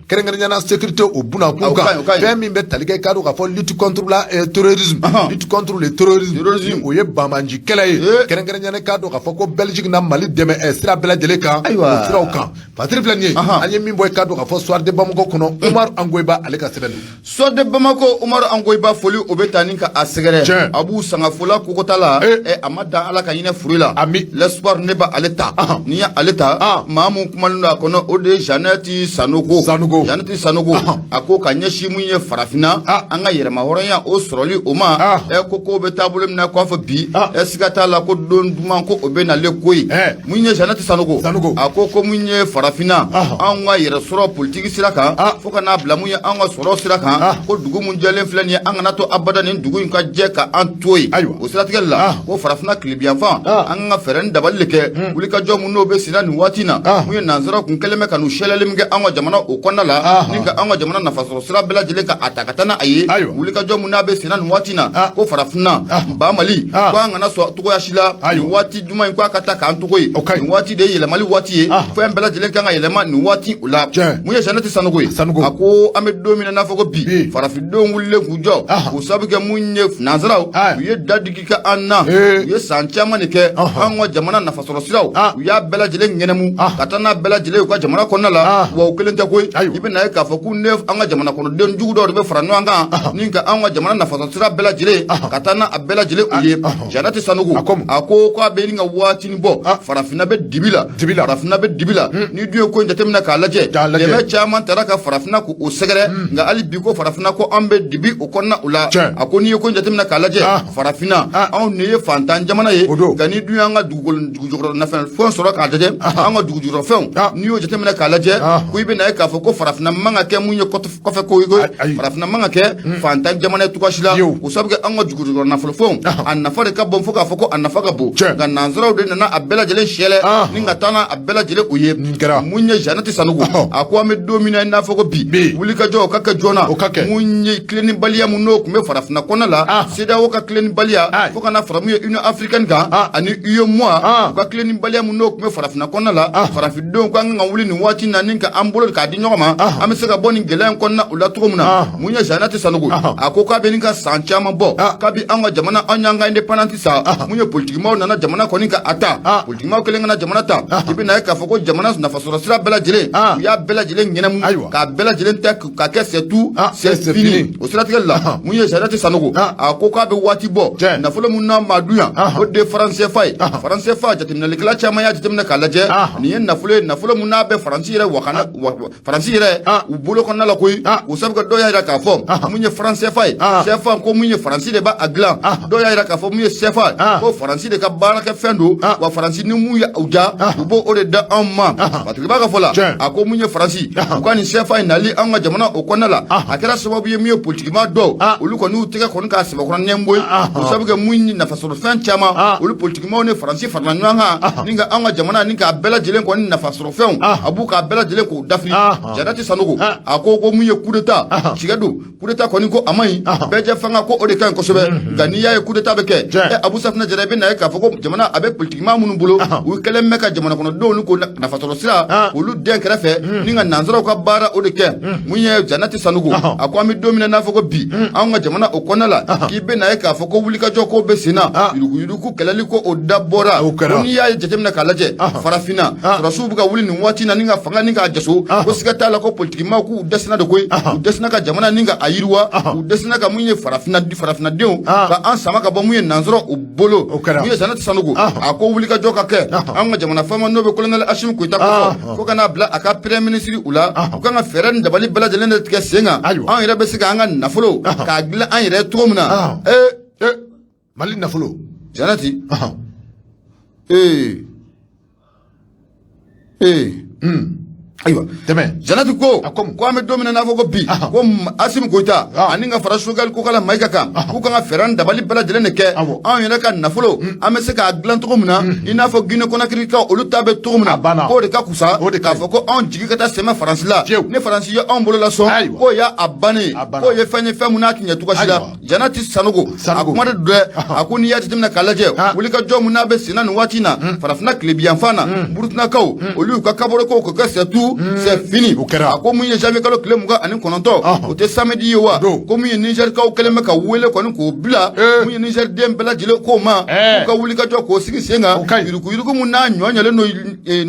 kɛrɛnkɛrɛnnenya la sécurité o bunakun kan, fɛn min bɛ tali kɛ, k'a dɔn k'a fɔ lutte contre la terrorisme, lutte contre le terrorisme, o ye banbaanci kɛlɛ ye, kɛrɛnkɛrɛnnenya la k'a dɔn k'a fɔ ko Belgique na Mali dɛmɛ sira bɛɛ lajɛlen kan, o siraw kan. Patiri filɛ nin ye, an ye min bɔ, k'a dɔn k'a fɔ Soir de Bamako kɔnɔ, Umaru Angoyiba ale ka sɛbɛn don. Soir de Bamako, Umaru Angoyiba, foli o bɛ taa ni ka a sɛgɛrɛ. Abu Sangafola kokota la, a ma dan Ala ka hinɛ furu la. Ami. L'espoir ne b'a ale ta. N'i ye ale ta, maa mun kumalen don a kɔnɔ, o de ye Jeannette Sanogo. Sanogo. Jeannette Sanogo, a ko ka ɲɛsin mun ye farafinna, an ka yɛrɛmahɔrɔnya o sɔrɔli o ma, ko bɛ taabolo min na k'a fɔ bi, siga t'a la ko don duman ko o bɛ nalen ko ye. Mun ye Jeannette Sanogo, a ko mun ye farafinna, anw ka yɛrɛ sɔrɔ politiki sira kan, fo ka n'a bila mun ye an ka sɔrɔ sira kan, ko dugu mun jɛlen filɛ nin ye, an kana to abada nin dugu in ka jɛ ka an to yen. O siratigɛ la, ko farafinna tilebiyanfan, an ka fɛɛrɛ ni dabali de kɛ, wulikajɔ mun n'o bɛ senna nin waati na, mun ye nansara kun kɛlen bɛ ka n'u sɛlɛli min kɛ an ka jamana o kɔnɔna la, ni ka an ka jamana nafasɔrɔ sira bɛɛ lajɛlen ka a ta ka taa n'a ye, wulikajɔ mun n'a bɛ senna nin waati na, ko farafinna ba Mali, ko an kana sɔn cogoya si la nin waati jumɛn in ko a ka taa k'an togo ye. Nin waati de ye yɛlɛmali waati ye, fɛn bɛɛ lajɛlen kan ka yɛlɛma nin waati o la. Mun ye Jeannette Sanogo ye, a ko an bɛ don min na n'a fɔ ko bi, farafindenw wulilen k'u jɔ k'u sababu kɛ mun ye nansaraw u ye dadigi kɛ an na, u ye san caman de kɛ an ka jamana nafasɔrɔ siraw, u y'a bɛɛ lajɛlen ŋɛnɛmu ka taa n'a bɛɛ lajɛlen u ka jamana kɔnɔna la. Wa u kelen tɛ koyi. I bɛna ye k'a fɔ k'u ne an ka jamana kɔnɔden jugu dɔw de bɛ fara ɲɔgɔn kan ni ka an ka jamana nafasɔrɔ sira bɛɛ lajɛlen ka taa n'a bɛɛ lajɛlen u ye. Janati Sanogo a ko k'a bɛ ɲini ka waatinin bɔ, farafinna bɛ dibi la, farafinna bɛ dibi la. Ni dun ye ko in jateminɛ k'a lajɛ, dɛmɛ caman taara ka farafinna k'o sɛgɛrɛ, nka hali bi ko farafinna ko an bɛ dibi o kɔnɔna o la. A ko n'i ye ko in jateminɛ k'a lajɛ, farafinna anw de ye fantan jamana ye, nka ni dun y'an ka dugukolo dugujukɔrɔ nafɛn sɔrɔ k'a lajɛ, an ka dugujukɔrɔfɛnw, n'i y'o jateminɛ k'a lajɛ, ko i bɛna ye k'a fɔ ko farafinna man ka kɛ mun ye kɔfɛ ko ye, farafinna man ka kɛ fantan jamana ye cogoya si la, o sabu kɛ an ka dugujukɔrɔ nafolofɛnw a nafa de ka bon, fo k'a fɔ ko a nafa ka bon, nka nanzaraw de nana a bɛɛ lajɛlen sɛlɛ ni ka taa n'a bɛɛ lajɛlen o ye. Mun ye Janati Sanogo a ko an bɛ don min na i n'a fɔ ko bi, wulikajɔ o ka kɛ joona. Mun ye tilennibaliya mun n'o tun bɛ farafinna kɔnɔna la, CEDEAO ka tilennibaliya, fo ka na fara mun ye Union africaine kan ani UEMOA, u ka tilennibaliya mun n'o tun bɛ farafinna kɔnɔna la, farafindenw ko an kan ka wuli nin waati na ni ka an bolo k'a di ɲɔgɔn ma, an bɛ se ka bɔ nin gɛlɛya in kɔnɔna o la cogo min na. Mun ye Janati Sanogo a ko k'a bɛ nin ka san caman bɔ kabi an ka jamana, an y'an ka indépendance sa, mun ye politikimaw nana jamana kɔni ka a ta, politikimaw kɛlen ka na jamana ta, i bɛna ye k'a fɔ ko jamana nafasɔrɔ sira bɛɛ lajɛlen, u y'a bɛɛ lajɛlen ɲɛnɛmu k'a bɛɛ lajɛlen ta ka kɛ c'est tout, c'est fini. O siratigɛ la, mun ye Janati Sanogo a ko k'a bɛ waati bɔ, nafolo mun n'a ma dun yan, o de ye franc CFA ye. Franc CFA, jateminɛlikɛla caman y'a jateminɛ k'a lajɛ, nin ye nafolo ye, nafolo mun n'a bɛ Faransi yɛrɛ wakana, Faransi yɛrɛ u bolo kɔnɔna la koyi. O sabu dɔw y'a jira k'a fɔ mun ye franc CFA ye, CFA ko mun ye Faransi de b'a dilan. Dɔw y'a jira k'a fɔ mun ye CFA, ko Faransi de ka baarakɛ fɛn don, wa Faransi ni mun ye u ja, u b'o o de da anw ma. Batigiba ka fɔ la, a ko mun ye Faransi u ka nin CFA in nali an ka jamana o kɔnɔna la, a kɛra sababu ye mun ye politikimaa dɔw, olu kɔni y'u tɛgɛ kɔni k'a sɛbɛkɔrɔ nɛnbɔ ye. O sabu kɛ mun ye nafasɔrɔ fɛn caman, olu politikimaw ni Faransi farala ɲɔgɔn kan ni ka an ka jamana ni k'a bɛɛ lajɛlen kɔni nafasɔrɔ fɛnw, a b'u k'a bɛɛ lajɛlen k'o dafiri. Janati Sanogo a ko mun ye coup d'état, tiɲɛ don, coup d'état kɔni ko a man ɲi, bɛɛ fanga ko o de ka ɲi kosɛbɛ. Nka n'i y'a ye coup d'état bɛ kɛ, ɛ Abu Safinɛ Jara, i bɛ na ye k'a fɔ ko jamana a bɛ politikimaa minnu bolo, u kɛlen bɛ ka jamana kɔnɔdenw ni ko nafasɔrɔ sira olu den kɛrɛfɛ ni ka nanzaraw ka baara o de kɛ. Mun ye Janati Sanogo a ko an bɛ don min na n'a fɔ ko bi, anw ka jamana o kɔnɔna la, k'i bɛ na ye k'a fɔ ko wulikajɔ ko bɛ sen na, yuruguyurugu kɛlɛli ko o dabɔra. Ko n'i y'a ye jateminɛ k'a lajɛ, farafinna sɔrɔdasiw bɛ ka wuli nin waati na ni ka fanga ni k'a jaso, ko siga t'a la ko politikimaw k'u dɛsɛna de koyi, u dɛsɛna ka jamana ni ka a yiriwa, u dɛsɛna ka mun ye farafinna farafinadenw ka an sama ka bɔ mun ye nanzara u bolo. Mun ye Janati Sanogo a ko wulikajɔ ka kɛ an ka jamana faama n'o bɛ colonel Asimi Goyita kɔfɛ, fo ka n'a bila a ka premier ministre u la, u kan ka fɛɛrɛ ni dabali bɛɛ lajɛlen de tigɛ sen kan, an yɛrɛ bɛ se k'an ka nafolo k'a dilan an yɛrɛ cogo min na. Ee, Mali nafolo. Janati, ee ee, ayiwa. Tɛmɛ. Janati ko ko an bɛ don min na n'a fɔ ko bi, ko Asimi Goyita ani ka fara Choguel Kokala Mayiga kan, k'u kan ka fɛɛrɛ ni dabali bɛɛ lajɛlen de kɛ, anw yɛrɛ ka nafolo an bɛ se k'a dilan cogo min na, i n'a fɔ Guinée Conakry kaw olu ta bɛ cogo min na, k'o de ka kusa k'a fɔ ko anw jigi ka taa sɛmɛ Faransi la. Ni Faransi ye anw bolo lasɔn, k'o y'a bannen ye, k'o ye fɛn ye, fɛn mun n'a tɛ ɲɛ cogo si la. Janati Sanogo a kuma de don dɛ. A ko n'i y'a jateminɛ k'a lajɛ, wulikajɔ mun n'a bɛ senna nin waati in na farafinna tilebiyanfan na, Burukinakaw olu y'u ka kaburukow k'o kɛ c'est tout, c'est fini. A ko mun ye janvier kalo tile 29, o tɛ samedi ye wa, ko mun ye Nizɛrikaw kɛlen bɛ ka wele kɔni k'o bila mun ye Nizɛri den bɛɛ lajɛlen k'o ma, k'u ka wulikajɔ k'o sigi sen kan, yuruguyurugu mun n'a ɲɔ ɲɛlen don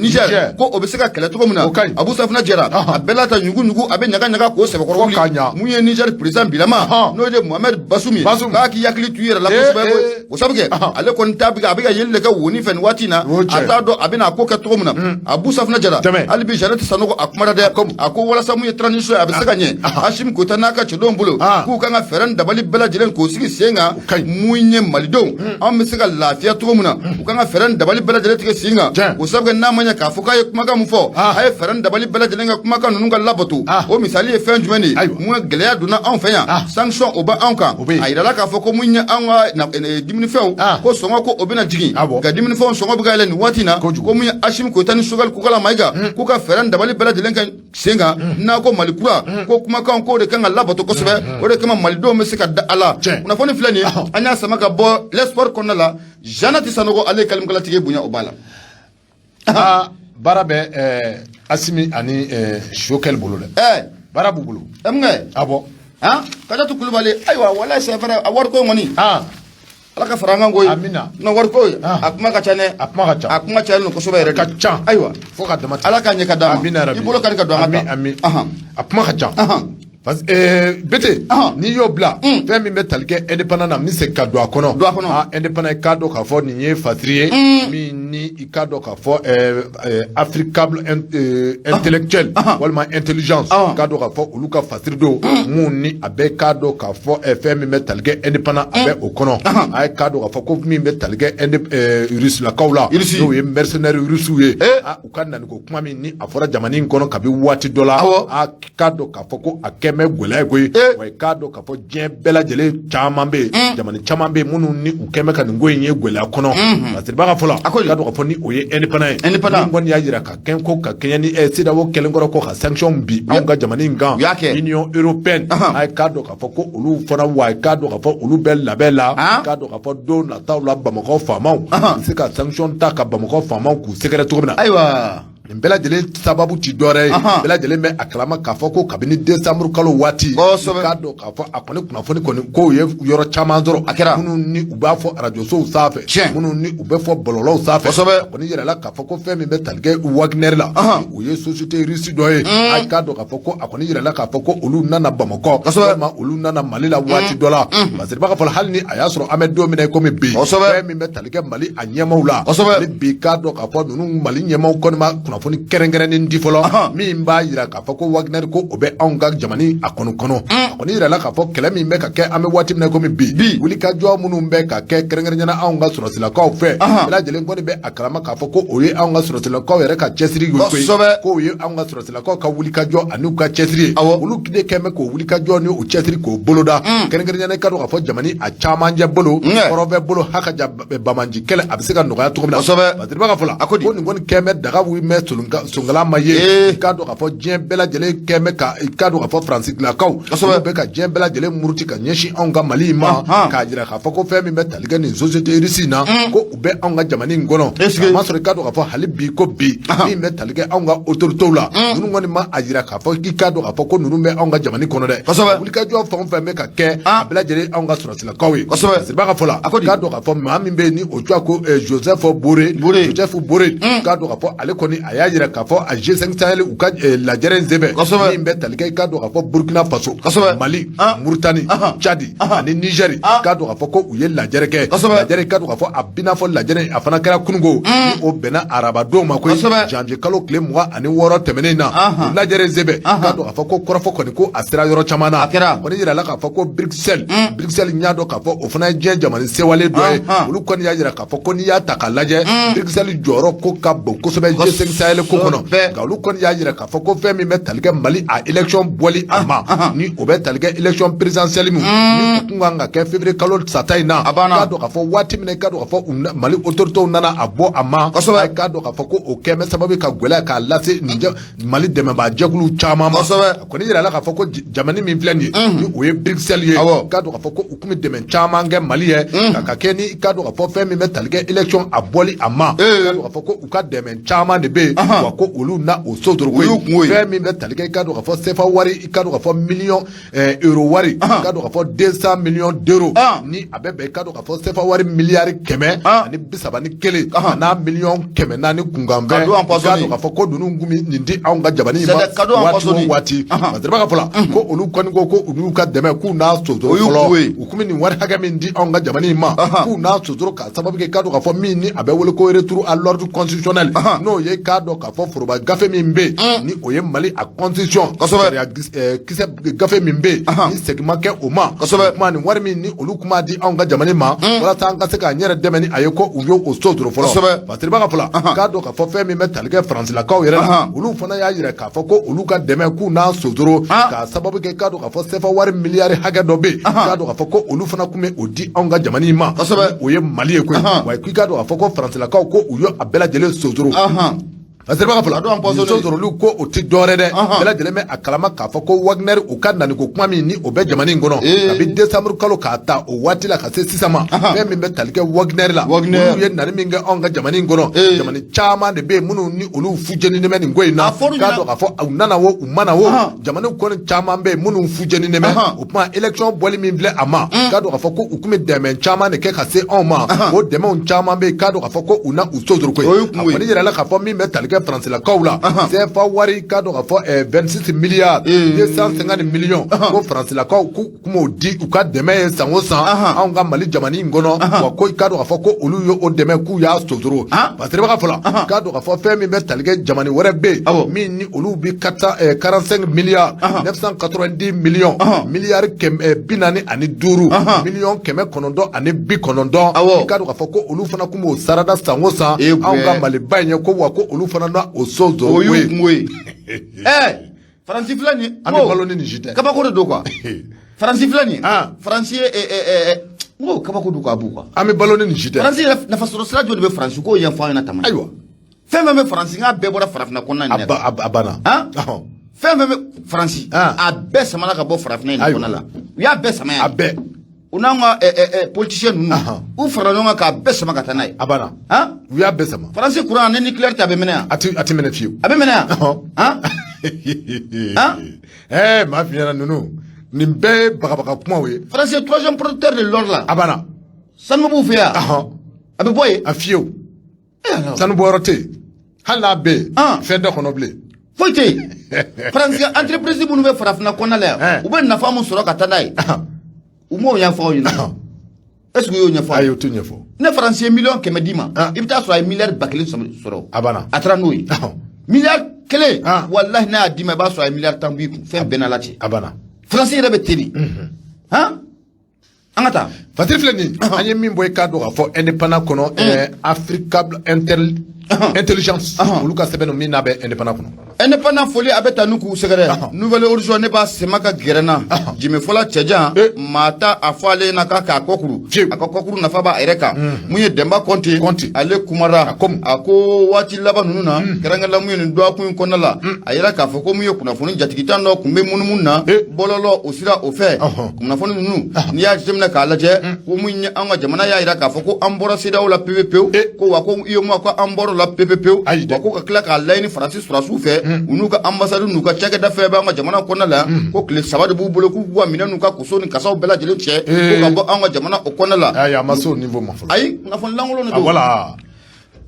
Nizɛri, ko o bɛ se ka kɛlɛ cogo min na. Abu Safinɛ Jara, a bɛɛ la ta ɲugu-ɲugu, a bɛ ɲaga ɲaga k'o sɛbɛkɔrɔ wuli. Mun ye Nizɛri président bilama n'o ye Mohamed Bazoum ye, k'a k'i hakili to i yɛrɛ la kosɛbɛ, o sabu kɛ ale kɔni ta bɛ a bɛ ka yeli de kɛ woni fɛ nin waati in na, a t'a dɔn a bɛna a ko kɛ cogo min na. Abu Safinɛ Jara, hali bi Janati Sanogo a kumana dɛ. A ko walasa mun ye transition ye a bɛ se ka ɲɛ, Asimi Goyita n'a ka cɛdenw bolo, k'u kan ka fɛɛrɛ ni dabali bɛɛ lajɛlen k'o sigi sen kan, mun ye malidenw anw bɛ se ka lafiya cogo min na, u kan ka fɛɛrɛ ni dabali bɛɛ lajɛlen tigɛ sen kan. O sabu kɛ n'a ma ɲɛ k'a fɔ k'a ye kumakan min fɔ, a ye fɛɛrɛ ni dabali bɛɛ lajɛlen ka kumakan ninnu ka labato. O misali ye fɛn jumɛn de ye? Mun ye gɛlɛya donna anw fɛ yan, sanction o bɛ anw kan. A yirala k'a fɔ ko mun ye anw ka dumunifɛnw ko sɔngɔ ko o bɛna jigin, nka dumunifɛnw sɔngɔ bɛ ka yɛlɛ nin waati in na. Ko mun ye Asimi Goyita ni Choguel Kokala Mayiga, k'u ka fɛɛrɛ ni dabali bɛɛ lajɛlen kɛ sen kan, n'a ko Mali kura ko kumakan k'o de kan ka labato kosɛbɛ, o de kama malidenw bɛ se ka da a la. Kunnafoni filɛ nin ye, an y'a sama ka bɔ L'Espoir kɔnɔna la. Janati Sanogo, ale ye kalimakalatigi ye, bonya o b'a la. Aa, baara bɛ Asimi ani Choguel bolo dɛ. Baara b'u bolo. Ɛ mun kɛ? Awɔ. Han, Kajatu Kulubali, ayiwa, walayi c'est vrai, a wariko in kɔni. Ala ka fara an kan koyi. Amina. Non, wari ko Ah. a kuma ka ca dɛ. A kuma ka ca. A kuma cayalen don kosɛbɛ yɛrɛ de. Ka ca. Ayiwa. Fo ka dama tɛmɛ. Ala k'a ɲɛ ka d'an ma. Amina yarabi. I bolo kari ka don an ka Ami taa. ami. Ahan. A kuma ka ca. Ahan. Parce que Bete, Ahan. n'i y'o bila, fɛn min bɛ tali kɛ indépendant na, n bɛ segin ka don a kɔnɔ. Don a kɔnɔ. Ah, indépendant, i k'a dɔn k'a fɔ nin ye fasiri ye min ni i k'a dɔn k'a fɔ Africable intellectuel walima intelligence, i k'a dɔn k'a fɔ olu ka fasiri don mun ni a bɛ k'a dɔn k'a fɔ fɛn min bɛ tali kɛ indépendant, a bɛ o kɔnɔ. A ye k'a dɔn k'a fɔ ko min bɛ tali kɛ rusilakaw la, Russie. n'o ye mercenaires russiw ye. Eh. Ah, u ka nani ko kuma min ni a fɔra jamana in kɔnɔ kabi waati dɔ la, a k'a dɔn k'a fɔ ko a kɛn bɛ gɛlɛya ye koyi. Eh. Wa i k'a dɔn k'a fɔ diɲɛ bɛɛ lajɛlen caman bɛ yen, jamana caman bɛ yen minnu ni u kɛn bɛ ka nin ko in ye gɛlɛya kɔnɔ. Parce que baga fɔlɔ, A ko di? k'a dɔn k'a fɔ ni o ye indépendant ye, Indépendant. min kɔni y'a jira ka kɛn ko ka kɛɲɛ ni CEDEAO kɛlen kɔrɔ ko ka sanction bin anw ka jamana in kan, U y'a kɛ. Union européenne, a ye k'a dɔn k'a fɔ ko olu fana, wa i k'a dɔn k'a fɔ olu bɛ labɛn la, k'a dɔn k'a fɔ don nataw la Bamakɔ faamaw u bɛ se ka sanction ta ka Bamakɔ faamaw k'u sɛgɛrɛ cogo min na. Ayiwa. Nin bɛɛ lajɛlen sababu ti dɔwɛrɛ ye, bɛɛ lajɛlen bɛ a kalama k'a fɔ ko kabini décembre kalo waati, i k'a dɔn k'a fɔ a kɔni kunnafoni kɔni kow ye yɔrɔ caman sɔrɔ. A kɛra. Minnu ni u b'a fɔ arajosow sanfɛ, minnu ni u bɛ fɔ bɔlɔlɔw sanfɛ, a kɔni yirala k'a fɔ ko fɛn min bɛ tali kɛ Wagner la, o ye société russe dɔ ye. A k'a dɔn k'a fɔ ko a kɔni yirala k'a fɔ ko olu nana Bamakɔ walima olu nana Mali la waati dɔ la. Parce que b'a fɔ hali ni a y'a sɔrɔ an bɛ don min na i komi bi, fɛn min bɛ tali kɛ Mali a ɲɛmaaw la, hali bi k'a dɔn k'a fɔ ninnu Mali ɲɛmaaw kɔni ma kunnafoni kɛrɛnkɛrɛnnen di fɔlɔ min b'a jira k'a fɔ ko Wagner ko o bɛ anw ka jamana a kɔni kɔnɔ. A kɔni yirala k'a fɔ kɛlɛ min bɛ ka kɛ an bɛ waati min na komi bi, wulikajɔ minnu bɛ ka kɛ kɛrɛnkɛrɛnnenya anw ka sɔrɔsilakaw fɛ, bɛɛ lajɛlen kɔni bɛ a kalama k'a fɔ ko o ye anw ka sɔrɔsilakaw yɛrɛ ka cɛsiri ye koyi, k'o ye anw ka sɔrɔsilakaw ka wulikajɔ ani u ka cɛsiri ye. Olu de kɛn bɛ k'o wulikajɔ ni o cɛsiri k'o boloda kɛrɛnkɛrɛnnenya ka dɔn k'a fɔ jamana a camancɛ bolo, kɔrɔnfɛ bolo, hakaja banbaanci kɛlɛ a bɛ se ka nɔgɔya cogo min na. Parce que b'a fɔ la ko nin kɔni kɛn bɛ daga wuli mɛ sonkala ma ye. I k'a dɔn k'a fɔ diɲɛ bɛɛ lajɛlen kɛn bɛ ka, i k'a dɔn k'a fɔ Faransilakaw olu bɛ ka diɲɛ bɛɛ lajɛlen muruti ka ɲɛsin anw ka Mali in ma, k'a jira k'a fɔ ko fɛn min bɛ tali kɛ nin société russe in na, ko u bɛ anw ka jamana in kɔnɔ. A ma sɔrɔ i k'a dɔn k'a fɔ hali bi ko bi min bɛ tali kɛ anw ka autorités la, ninnu kɔni ma a jira k'a fɔ k'i k'a dɔn k'a fɔ ko ninnu bɛ anw ka jamana kɔnɔ dɛ. Wulikajɔ fɛn o fɛn bɛ ka kɛ, a bɛɛ lajɛlen anw ka sɔrɔsilakaw ye. Siriba ka fɔ la, k'a dɔn k'a fɔ maa min bɛ yen ni o tɔgɔ ko Joseph Borrell, Joseph Borrell, k'a dɔn k'a fɔ ale kɔni a y'a jira k'a fɔ a G5 Sahel u ka lajɛrɛ in senfɛ min bɛ tali kɛ, i k'a dɔn k'a fɔ Burkina Faso, Mali, Mauritanie, Tchad ani Niger, k'a dɔn k'a fɔ ko u ye lajɛrɛ kɛ. Lajɛrɛ, i k'a dɔn k'a fɔ a bɛna fɔ lajɛrɛ a fana kɛra kununko ni o bɛnna arabadon ma koyi, janvier kalo tile 26 tɛmɛnen na. O lajɛrɛ in senfɛ, k'a dɔn k'a fɔ ko kɔrɔfɔ kɔni ko a sera yɔrɔ caman na. Kɔni yirala k'a fɔ ko Bruxelles, Bruxelles n y'a dɔn k'a fɔ o fana ye diɲɛ jamana sewalen dɔ ye. Olu kɔni y'a jira k'a fɔ ko n'i y'a ta k'a lajɛ, Bruxelles jɔyɔrɔ ko ka bon kosɛbɛ G5 Sahel ko kɔnɔ. Nka olu kɔni y'a jira k'a fɔ ko fɛn min bɛ tali kɛ Mali a élection bɔli a ma, ni o bɛ tali kɛ élection présidentielle min ni o kun kan ka kɛ février kalo sata in na, k'a dɔn k'a fɔ waati min na, i k'a dɔn k'a fɔ Mali autorités nana a bɔ a ma, k'a dɔn k'a fɔ ko o kɛn bɛ sababu ka gɛlɛya k'a lase nin Mali dɛmɛbaa jɛkulu caman ma. A kɔni yirala k'a fɔ ko jamana min filɛ nin ye, ni o ye Bruxelles ye, k'a dɔn k'a fɔ ko u tun bɛ dɛmɛ caman kɛ Mali ye ka kɛ ni k'a dɔn k'a fɔ fɛn min bɛ tali kɛ élection a bɔli a ma, k'a dɔn k'a fɔ ko u ka dɛmɛ caman de bɛ yen, wa ko olu na o sotoro koyi. Fɛn min bɛ tali kɛ, i k'a dɔn k'a fɔ CFA wari, i k'a dɔn k'a fɔ miliyɔn euro wari, k'a dɔn k'a fɔ 200 millions d'euros, ni a bɛ bɛn, i k'a dɔn k'a fɔ CFA wari miliyari 131 a n'a miliyɔn 400 kunkanfɛn, k'a dɔn k'a fɔ ko ninnu kun bɛ nin di anw ka jamana in ma waati o waati. Parce que b'a fɔ la ko olu kɔni ko ko u n'u ka dɛmɛ k'u n'a sotoro fɔlɔ, u kun bɛ nin wari hakɛ min di anw ka jamana in ma, k'u n'a sotoro k'a sababu kɛ, k'a dɔn k'a fɔ min ni a bɛ wele ko retour à l'ordre constitutionnel, n'o ye k'a dɔn k'a fɔ foroba gafe min bɛ yen ni o ye Mali a constitution, sariya kisɛ gafe min bɛ yen ni segin ma kɛ o ma. Kuma nin wari min ni olu kuma di anw ka jamana ma walasa an ka se k'an yɛrɛ dɛmɛ ni a ye, ko u y'o sotoro fɔlɔ. Parce que b'a fɔ la k'a dɔn k'a fɔ fɛn min bɛ tali kɛ Faransilakaw yɛrɛ la, olu fana y'a jira k'a fɔ ko olu ka dɛmɛ k'u n'a sotoro k'a sababu kɛ, k'a dɔn k'a fɔ CFA wari miliyari hakɛ dɔ bɛ yen, k'a dɔn k'a fɔ ko olu fana tun bɛ o di anw ka jamana in ma, o ye Mali ye koyi. Wa k'i k'a dɔn k'a fɔ ko Faransilakaw ko u ye a bɛɛ lajɛlen sotoro. Fasiriba ka fɔ la A dɔw empoisonné. nin sɔsɔrɔliw ko o tɛ dɔwɛrɛ dɛ, Ɔhɔn. bɛɛ lajɛlen bɛ a kalama k'a fɔ ko Wagner u ka naniko kuma min ni o bɛ jamana in kɔnɔ kabi décembre kalo k'a ta o waati la ka se sisan ma, fɛn min bɛ tali kɛ Wagner la, Wagner. olu ye nani min kɛ anw ka jamana in kɔnɔ, jamana caman de bɛ yen minnu ni olu fujeninen bɛ nin ko in na. A fɔr'u K'a ɲɛna. dɔn k'a fɔ u nana o, u ma na o, jamanaw kɔni caman bɛ yen minnu fujeninen bɛ. O tuma élection bɔli min filɛ a ma, k'a dɔn k'a fɔ ko u tun bɛ dɛmɛ caman de kɛ ka se anw ma. O dɛmɛw caman bɛ yen, k'a dɔn k'a fɔ ko u na u sosoro koyi. O y'u kungo A ye. kɔni yirala k'a fɔ min bɛ tali kɛ faransilakaw la, CFA wari, k'a dɔn k'a fɔ 26 milliards 250 millions, ko faransilakaw k'u tun b'o di u ka dɛmɛ ye san o san anw ka Mali jamana in kɔnɔ. Wa ko k'a dɔn k'a fɔ ko olu ye o dɛmɛ k'u y'a sosoro. Fasiriba ka fɔ la, k'a dɔn k'a fɔ fɛn min bɛ tali kɛ jamana wɛrɛ bɛ yen min ni olu bi 45 milliards 990 millions, miliyari 45 miliyɔn 990, i k'a dɔn k'a fɔ ko olu fana tun b'o sarada san o san anw ka Maliba in ye, ko wa ko olu fana na o sosoro. O y'u kungo ye. Ɛɛ, Faransi filɛ nin ye. An bɛ balo ni nin si tɛ. Kabako de don quoi. Faransi filɛ nin ye. Faransi ye ɛ ɛ ɛ n ko kabako don quoi, a b'u quoi. An bɛ balo ni nin si tɛ. Faransi yɛrɛ nafasɔrɔ sira jɔn de bɛ Faransi k'o ɲɛfɔ an ɲɛna tama. Ayiwa. Fɛn fɛn bɛ Faransi, n k'a bɛɛ bɔra farafinna kɔnɔna in A na. ba a banna. Han? Ɔhɔn. Fɛn fɛn bɛ Faransi, a bɛɛ samana ka bɔ farafinna in de kɔnɔna la. U y'a bɛɛ sama yan. A bɛɛ. U n'an ka ɛ ɛ ɛ politicien ninnu, u farala ɲɔgɔn kan k'a bɛɛ sama ka taa n'a ye. A banna. Han? U y'a bɛɛ sama. Faransi courant ni nucléaire tɛ, a bɛ mɛnɛ yan. A ti minɛ fiyewu. A bɛ mɛnɛ yan. Ɔhɔn. Han? Han? Ɛɛ, maa fi ɲɛna, ninnu nin bɛɛ ye bagabaga kumaw ye. Faransi ye troisième producteur de l'or la. A banna. Sanu b'u fɛ yan. A bɛ bɔ yen. A fiyewu. Eh, alors. Sanu bɔyɔrɔ tɛ yen, hali n'a bɛ yen, fɛn tɛ kɔnɔ bilen. Foyi tɛ yen. Faransi ka entreprise minnu bɛ farafinna kɔnɔna la yan, u bɛ nafa mun sɔrɔ ka taa n'a ye, u m'o ɲɛfɔ aw ɲɛna. Est ce que u y'o ɲɛfɔ aw Ayi, ye? o t'o ɲɛfɔ. Ne Faransi ye 100 000 000 d'i ma, i bɛ taa sɔrɔ a ye miliyari 1000 sɔrɔ. A banna. A taara n'o ye. Miliyari 1, walahi, n'a y'a d'i ma, i b'a sɔrɔ a ye miliyari 10 b'i kun, fɛn bɛɛ n'Ala cɛ. A banna. Faransi yɛrɛ bɛ ten de. Han, an ka taa. Fatiri filɛ nin ye, an ye min bɔ i k'a dɔn k'a fɔ Indépendant kɔnɔ, Africable Intelligence, olu ka sɛbɛn min n'a bɛ Indépendant kɔnɔ. Indépendant foli a bɛ taa n'u k'u sɛgɛrɛ. Nouvel Horizon, ne b'a sema ka gɛrɛ n na. Jimifɔla cɛjan maa ta a fɔ ale ɲɛna k'a k'a kɔkuru, a ka kɔkuru nafa b'a yɛrɛ kan. Mun ye Denba Kɔnte, Kɔnte. ale kumara. A komi. A ko waati laban ninnu na, kɛrɛnkɛrɛnla mun ye nin dɔgɔkun in kɔnɔna la, a yira k'a fɔ ko mun ye kunnafoni jatigitan dɔ tun bɛ munumunu na bɔlɔlɔ o sira o fɛ. Kunnafoni ninnu, n'i y'a jateminɛ k'a lajɛ, ko mun ye an ka jamana y'a yira k'a fɔ ko an bɔra CEDEAO la pewu pewu, ko wa ko UEMOA ko an bɔra o la pewu pewu, Ayi dɛ. wa ko ka tila k'a laɲini Faransi sɔrɔdasiw fɛ, u n'u ka ambassade n'u ka cakɛda fɛn bɛ an ka jamana kɔnɔna la, ko tile 3 de b'u bolo k'u k'u ka minɛn n'u ka koso ni kasaw bɛɛ lajɛlen cɛ ko ka bɔ an ka jamana o kɔnɔna la. Ayi, a ma se o niveau ma fɔlɔ. Ayi, kunnafoni lankolon de don. Voilà.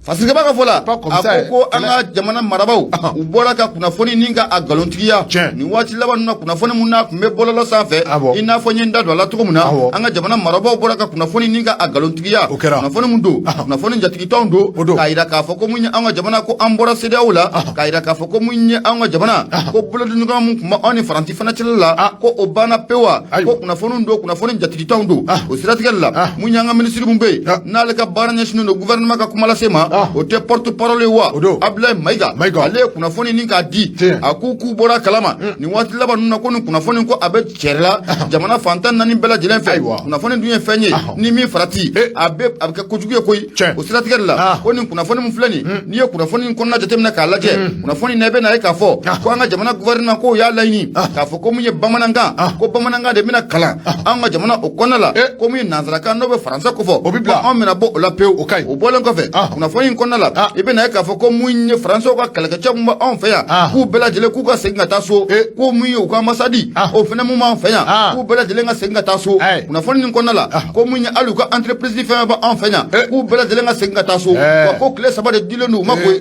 Fasikɛba ka fɔ la, Pas comme a ça, ko ko an ka jamana marabaaw, u bɔra ka kunnafoni ni ka a nkalontigiya nin waati laban ninnu na, kunnafoni mun n'a tun bɛ bɔlɔlɔ sanfɛ, Ah bon. i n'a fɔ n ye n da don a la cogo min na, an ka jamana marabaaw bɔra ka kunnafoni ni ka a nkalontigiya. O kɛra. Kunnafoni mun don, kunnafoni jatigitɔnw don, O don. k'a yira k'a fɔ ko mun ye an ka jamana ko an bɔra CEDEAO la, k'a yira k'a fɔ ko mun ye an ka jamana ko bolodiɲɔgɔn mun tun bɛ anw ni Faransi fana cɛla la, ko o banna pewu wa. Ko kunnafoni don, kunnafoni jatigitɔnw don. O siratigɛ la, mun y'an ka minisiri mun bɛ yen n'ale ka baara ɲɛsinnen don gouvernement ka kuma lase ma, o tɛ porte parole ye wa? O don. Abdoulaye Maïga. Maïga. Ale ye kunnafoni ni k'a di. A ko k'u bɔra a kalama nin waati laban ninnu na ko nin kunnafoni ko a bɛ cɛrɛ la jamana fantan naani bɛɛ lajɛlen fɛ. Kunnafoni dun ye fɛn ye ni min farati, a bɛ kɛ kojugu ye koyi. O siratigɛ de la, ko nin kunnafoni min filɛ nin, n'i ye kunnafoni in kɔnɔna jateminɛ k'a lajɛ, kunnafoni na i bɛ na ye k'a fɔ ko an ka jamana gouvernement k'o y'a laɲini k'a fɔ ko mun ye bamanankan, ko bamanankan de bɛna kalan an ka jamana o kɔnɔna la, ko mun ye nanzarakan n'o bɛ faransɛ kofɔ, O bɛ bila. ko anw bɛna bɔ o la pewu. O ka ɲi. O bɔlen kɔfɛ, kunnafoni in kɔnɔna la, i bɛna ye k'a fɔ ko mun ye faransɛw ka kɛlɛkɛcɛ mun bɛ anw fɛ yan, k'u bɛɛ lajɛlen k'u ka segin ka taa so, ko mun ye u ka ambassade o fɛnɛ mun b'anw fɛ yan, k'u bɛɛ lajɛlen ka segin ka taa so. Kunnafoni nin kɔnɔna la, ko mun ye hali u ka entreprise fɛn fɛn bɛ anw fɛ yan, k'u bɛɛ lajɛlen ka segin ka taa so. Wa ko tile 3 de dilen don u ma koyi,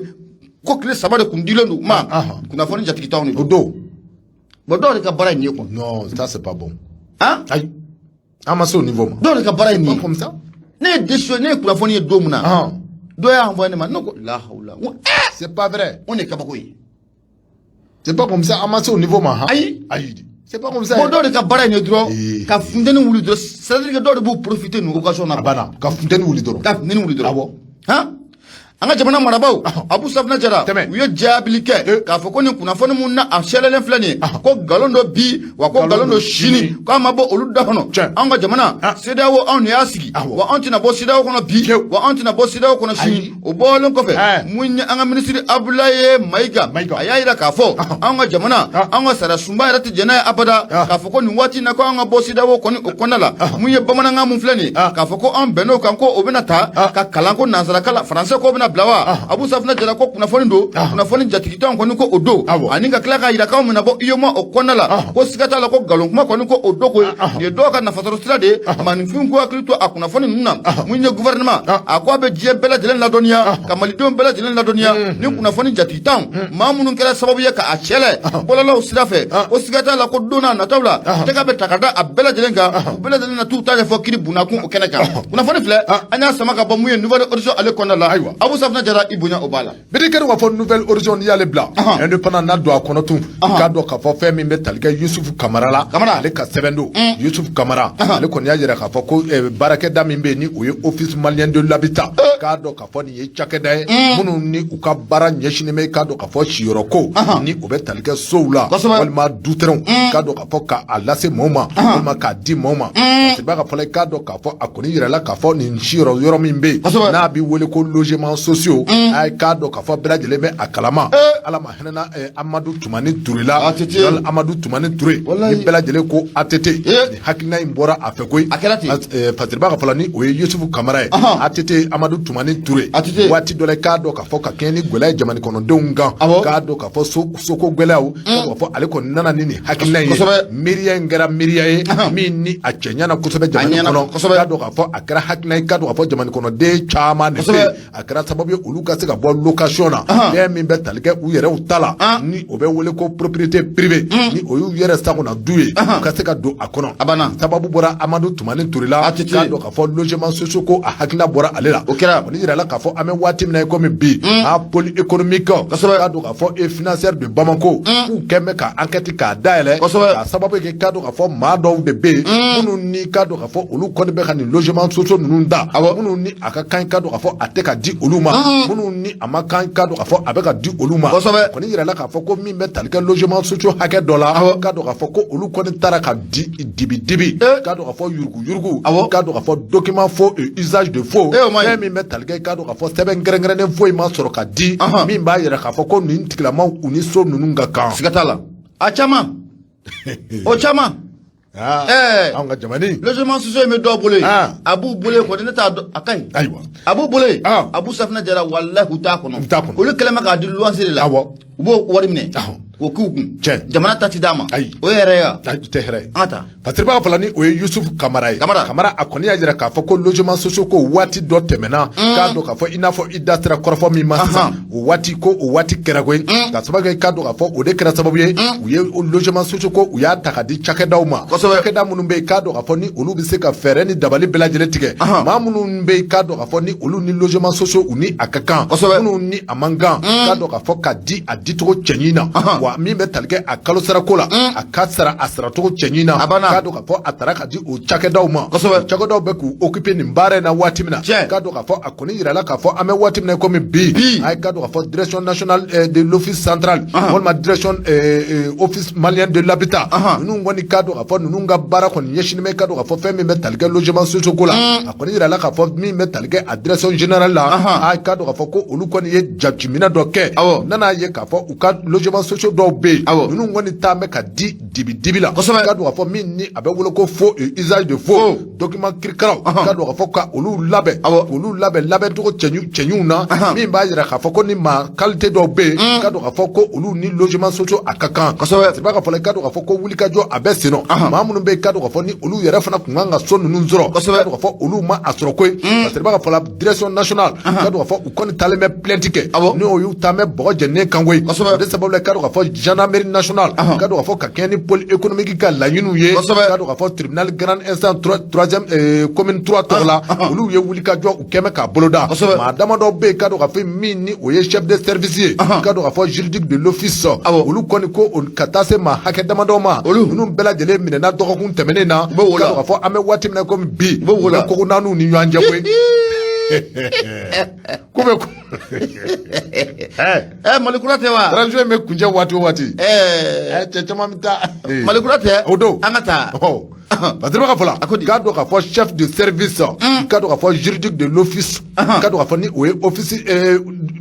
ko tile 3 de kun dilen don u ma. Kunnafoni jatigitɔnw de O don. don. Bon, dɔw de ka baara ye nin ye quoi. Non, ça c'est pas bon. Han? Ayi, an ma se o niveau ma. Dɔw de ka baara ye nin Pas ye. comme ça. Ne ye décision, ne ye kunnafoni ye don min na, dɔ y'a envoyé ne ma, ne ko la hawla, n ko ɛɛ, C'est pas vrai. o de ye kabako ye. C'est pas comme ça, an ma se o niveau ma han. Ayi. Ayi, c'est pas comme ça. Bon, dɔw de ka baara ye nin ye dɔrɔn, ka funteni wuli dɔrɔn, c'est à dire que dɔw de b'u profiter nin occasion na. A banna, ka funteni wuli dɔrɔn. Ka funteni wuli dɔrɔn. Awɔ. Han, An ka jamana marabaaw, Abu Safinɛ Jara, Tɛmɛ. u ye jaabili kɛ k'a fɔ ko nin kunnafoni mun na a sɛlɛlen filɛ nin ye, ko nkalon don bi, wa ko nkalon don sini, k'a ma bɔ olu da kɔnɔ. An ka jamana CEDEAO, anw de y'a sigi, wa anw tɛna bɔ CEDEAO kɔnɔ bi, wa anw tɛna bɔ CEDEAO kɔnɔ sini. O bɔlen kɔfɛ, mun ye an ka minisiri Abulaye Mayiga, a y'a jira k'a fɔ an ka jamana, an ka sariya sunba yɛrɛ tɛ jɛn n'a ye abada k'a fɔ ko nin waati in na ko an ka bɔ CEDEAO kɔni o kɔnɔna la. Mun ye bamanankan mun filɛ nin ye, k'a fɔ ko an bɛnn'o kan ko o bɛna ta ka kalan ko nansarakalan faransɛ ko bɛna bila wa, Abu Safinɛ Jara ko kunnafoni don, kunnafoni jatigitanw kɔni ko o don, ani ka tila k'a jira k'anw bɛna bɔ UEMOA o kɔnɔna la, ko siga t'a la ko nkalon kuma kɔni ko o don koyi. Nin ye dɔw ka nafasɔrɔ sira de ye. Maaninfinw k'u hakili to a kunnafoni ninnu na. Mun ye gouvernement, a ko a bɛ diɲɛ bɛɛ lajɛlen ladɔnniya, ka malidenw bɛɛ lajɛlen ladɔnniya ni kunnafoni jatigitanw, maa minnu kɛra sababu ye ka a cɛlɛ bɔlɔlɔw sira fɛ, ko siga t'a la ko don n'a nataw la, tɛgɛ bɛ ta ka da a bɛɛ lajɛlen kan, u bɛɛ lajɛlen na t'u ta ɲɛfɔ kiri bundakun o kɛnɛ kan. Kunnafoni filɛ, an y'a sama ka bɔ mun ye Nouvel Horizon ale kɔnɔna la. Ayiwa. Abu Safinɛ Jara, i bonya o b'a la. Bidi kɛra k'a fɔ Nouvel Horizon, n'i y'ale bila Indépendant n'a don a kɔnɔ tun, i k'a dɔn k'a fɔ fɛn min bɛ tali kɛ Yusufu Kamara la. Kamara. Ale ka sɛbɛn don. Yusufu Kamara, ale kɔni y'a jira k'a fɔ ko baarakɛda min bɛ yen ni o ye Office malien de l'habitat, k'a dɔn k'a fɔ nin ye cakɛda ye minnu ni u ka baara ɲɛsinnen bɛ, k'a dɔn k'a fɔ siyɔrɔ ko ni o bɛ tali kɛ sow la walima dutɛrɛnw, k'a dɔn k'a fɔ k'a lase maaw ma walima k'a di maaw ma. Parce que b'a ka fɔ la, i k'a dɔn k'a fɔ a kɔni yirala k'a fɔ nin siyɔrɔ yɔrɔ min bɛ yen n'a bɛ wele ko logement sociaux, a ye k'a dɔn k'a fɔ bɛɛ lajɛlen bɛ a kalama. Ala ma hinɛna Amadu Tumani Ture la. ATT. Général Amadu Tumani Ture Walayi. ni bɛɛ lajɛlen ko ATT, nin hakilina in bɔra a fɛ koyi. A kɛra ten. Fasiriba ka fɔ la, ni o ye Yusufu Kamara ye, ATT Amadu Tumani Ture, ATT. waati dɔ la, i k'a dɔn k'a fɔ ka kɛɲɛ ni gɛlɛya ye jamana kɔnɔdenw kan, k'a dɔn k'a fɔ soko gɛlɛyaw, k'a dɔn k'a fɔ ale kɔni nana ni nin hakilina in ye. Miiriya in kɛra miiriya ye min ni a cɛ ɲɛna kosɛbɛ jamana ɲɛna kɔnɔ. Kosɛbɛ. K'a dɔn k'a fɔ a kɛra hakilina ye, k'a dɔn k'a fɔ jamana kɔnɔden caman de bɛ yen, a kɛra sababu ye olu ka se ka bɔ location na, fɛn min bɛ tali kɛ u yɛrɛw ta la ni o bɛ wele ko propriété privée, ni o y'u yɛrɛ sagona du ye, u ka se ka don a kɔnɔ. A banna. Sababu bɔra Amadu Tumani Ture la. ATT. K'a dɔn k'a fɔ logement sociaux ko a hakilina bɔra ale la. O kɛra. O ni yirala k'a fɔ an bɛ waati min na i komi bi, a pôle économique, k'a dɔn k'a fɔ et financière de Bamako, k'u kɛn bɛ ka enquête k'a dayɛlɛ k'a sababu kɛ, k'a dɔn k'a fɔ maa dɔw de bɛ yen minnu ni k'a dɔn k'a fɔ olu kɔni bɛ ka nin logement sociaux ninnu da, minnu ni a ka kan, k'a dɔn k'a fɔ a tɛ ka di olu ma, minnu ni a ma kan, k'a dɔn k'a fɔ a bɛ ka di olu ma. Kɔni yirala k'a fɔ ko min bɛ tali kɛ logement sociaux hakɛ dɔ la, k'a dɔn k'a fɔ ko olu kɔni taara ka di dibi dibi, k'a dɔn k'a fɔ yurugu yurugu, k'a dɔn k'a fɔ document faux et usage de faux, Eh, o ma ɲi. fɛn min bɛ tali kɛ, k'a dɔn k'a fɔ sɛbɛn kɛrɛnkɛrɛnnen foyi ma sɔrɔ ka di min b'a yira k'a fɔ ko nin tigilamaw u ni so ninnu ka kan. Siga t'a la, a caman, o caman. Ah, anw ka jamana. Logement sociaux in bɛ dɔw bolo yen. A b'u bolo yen kɔni, ne t'a dɔn, a ka ɲi. A b'u bolo yen. Abu Safinɛ Jara, walahi u t'a kɔnɔ. U t'a kɔnɔ. Olu kɛlen bɛ k'a di luwanse de la. U b'o wari minɛ k'o k'u kun. Jamana ta ti d'a ma. Ayi. O ye yɛrɛ ye wa? Ayi, o tɛ hɛrɛ ye. An ka taa. Fasiriba fila, ni o ye Yusufu Kamara ye. Kamara. Kamara, a kɔni y'a jira k'a fɔ ko logement sociaux ko waati dɔ tɛmɛna, k'a dɔn k'a fɔ i n'a fɔ i da sera kɔrɔfɔ min ma sisan, o waati ko o waati kɛra koyi, ka sababu kɛ, k'a dɔn k'a fɔ o de kɛra sababu ye u ye logement sociaux ko u y'a ta ka di cakɛdaw ma, cakɛda minnu bɛ yen, k'a dɔn k'a fɔ ni olu bɛ se ka fɛɛrɛ ni dabali bɛɛ lajɛlen tigɛ, maa minnu bɛ yen, k'a dɔn k'a fɔ ni olu ni logement sociaux u ni a ka kan, minnu ni a man kan, k'a dɔn k'a fɔ ka di a dicogo cɛɲi na, wa min bɛ tali kɛ a kalo sarako la, a ka sara a saracogo cɛɲi na. A banna. K'a dɔn k'a fɔ a tara ka di o cakɛdaw ma. O cakɛdaw bɛ k'u occuper nin baara in na waati min na, k'a dɔn k'a fɔ a kɔni yirala k'a fɔ an bɛ waati min na komi bi, a ye k'a dɔn k'a fɔ direction nationale de l'office central walima direction office malien de l'habitat ninnu kɔni, k'a dɔn k'a fɔ ninnu ka baara kɔni ɲɛsinnen bɛ, k'a dɔn k'a fɔ fɛn min bɛ tali kɛ logement sociaux ko la. A kɔni yirala k'a fɔ min bɛ tali kɛ a direction générale la, a ye k'a dɔn k'a fɔ ko olu kɔni ye jateminɛ dɔ kɛ, nana ye k'a fɔ u ka logement sociaux dɔw bɛ yen, ninnu kɔni taa bɛ ka di dibi dibi la, k'a dɔn k'a fɔ min ni a bɛ wele ko faux et usage de faux, document kirikaraw, k'a dɔn k'a fɔ ka olu labɛn, k'olu labɛn labɛncogo cɛɲiw na, min b'a jira k'a fɔ ko ni maa qualité dɔw bɛ yen, k'a dɔn k'a fɔ ko olu ni logement sociaux a ka kan. Siriba ka fɔ la, k'a dɔn k'a fɔ ko wulikajɔ a bɛ sen nɔ, maa minnu bɛ yen, k'a dɔn k'a fɔ ni olu yɛrɛ fana tun kan ka so ninnu sɔrɔ, k'a dɔn k'a fɔ olu ma a sɔrɔ koyi. Siriba ka fɔ la, direction nationale, k'a dɔn k'a fɔ u kɔni taalen bɛ plainte kɛ, n'o y'u taa bɛ bɔgɔ jeninen kan koyi. O de sababu la, k'a dɔn k'a fɔ gendarmerie nationale, k'a dɔn k'a fɔ ka kɛɲɛ ni pôle économique ka laɲiniw ye, k'a dɔn k'a fɔ tribunal grande instance troisième commune 3 tɔgɔ la, olu ye wulikajɔ u kɛmɛ k'a boloda. Maa damadɔ bɛ yen, k'a dɔn k'a fɔ min ni o ye chef de service ye, k'a dɔn k'a fɔ juridique de l'office, olu kɔni ko ka taa se maa hakɛ damadɔ ma, ninnu bɛɛ lajɛlen minɛna dɔgɔkun tɛmɛnen na. K'a dɔn k'a fɔ an bɛ waati min na komi bi, u bɛ kogo naaniw ni ɲɔgɔn cɛ koyi. Ko bɛ Mali kura tɛ wa? Transition in bɛ kuncɛ waati o waati, cɛ caman bɛ taa. Mali kura tɛ. O don. An ka taa. Parce ka fɔ la, k'a dɔn k'a fɔ chef de service, k'a dɔn k'a fɔ juridique de l'office, k'a dɔn k'a fɔ ni o ye Office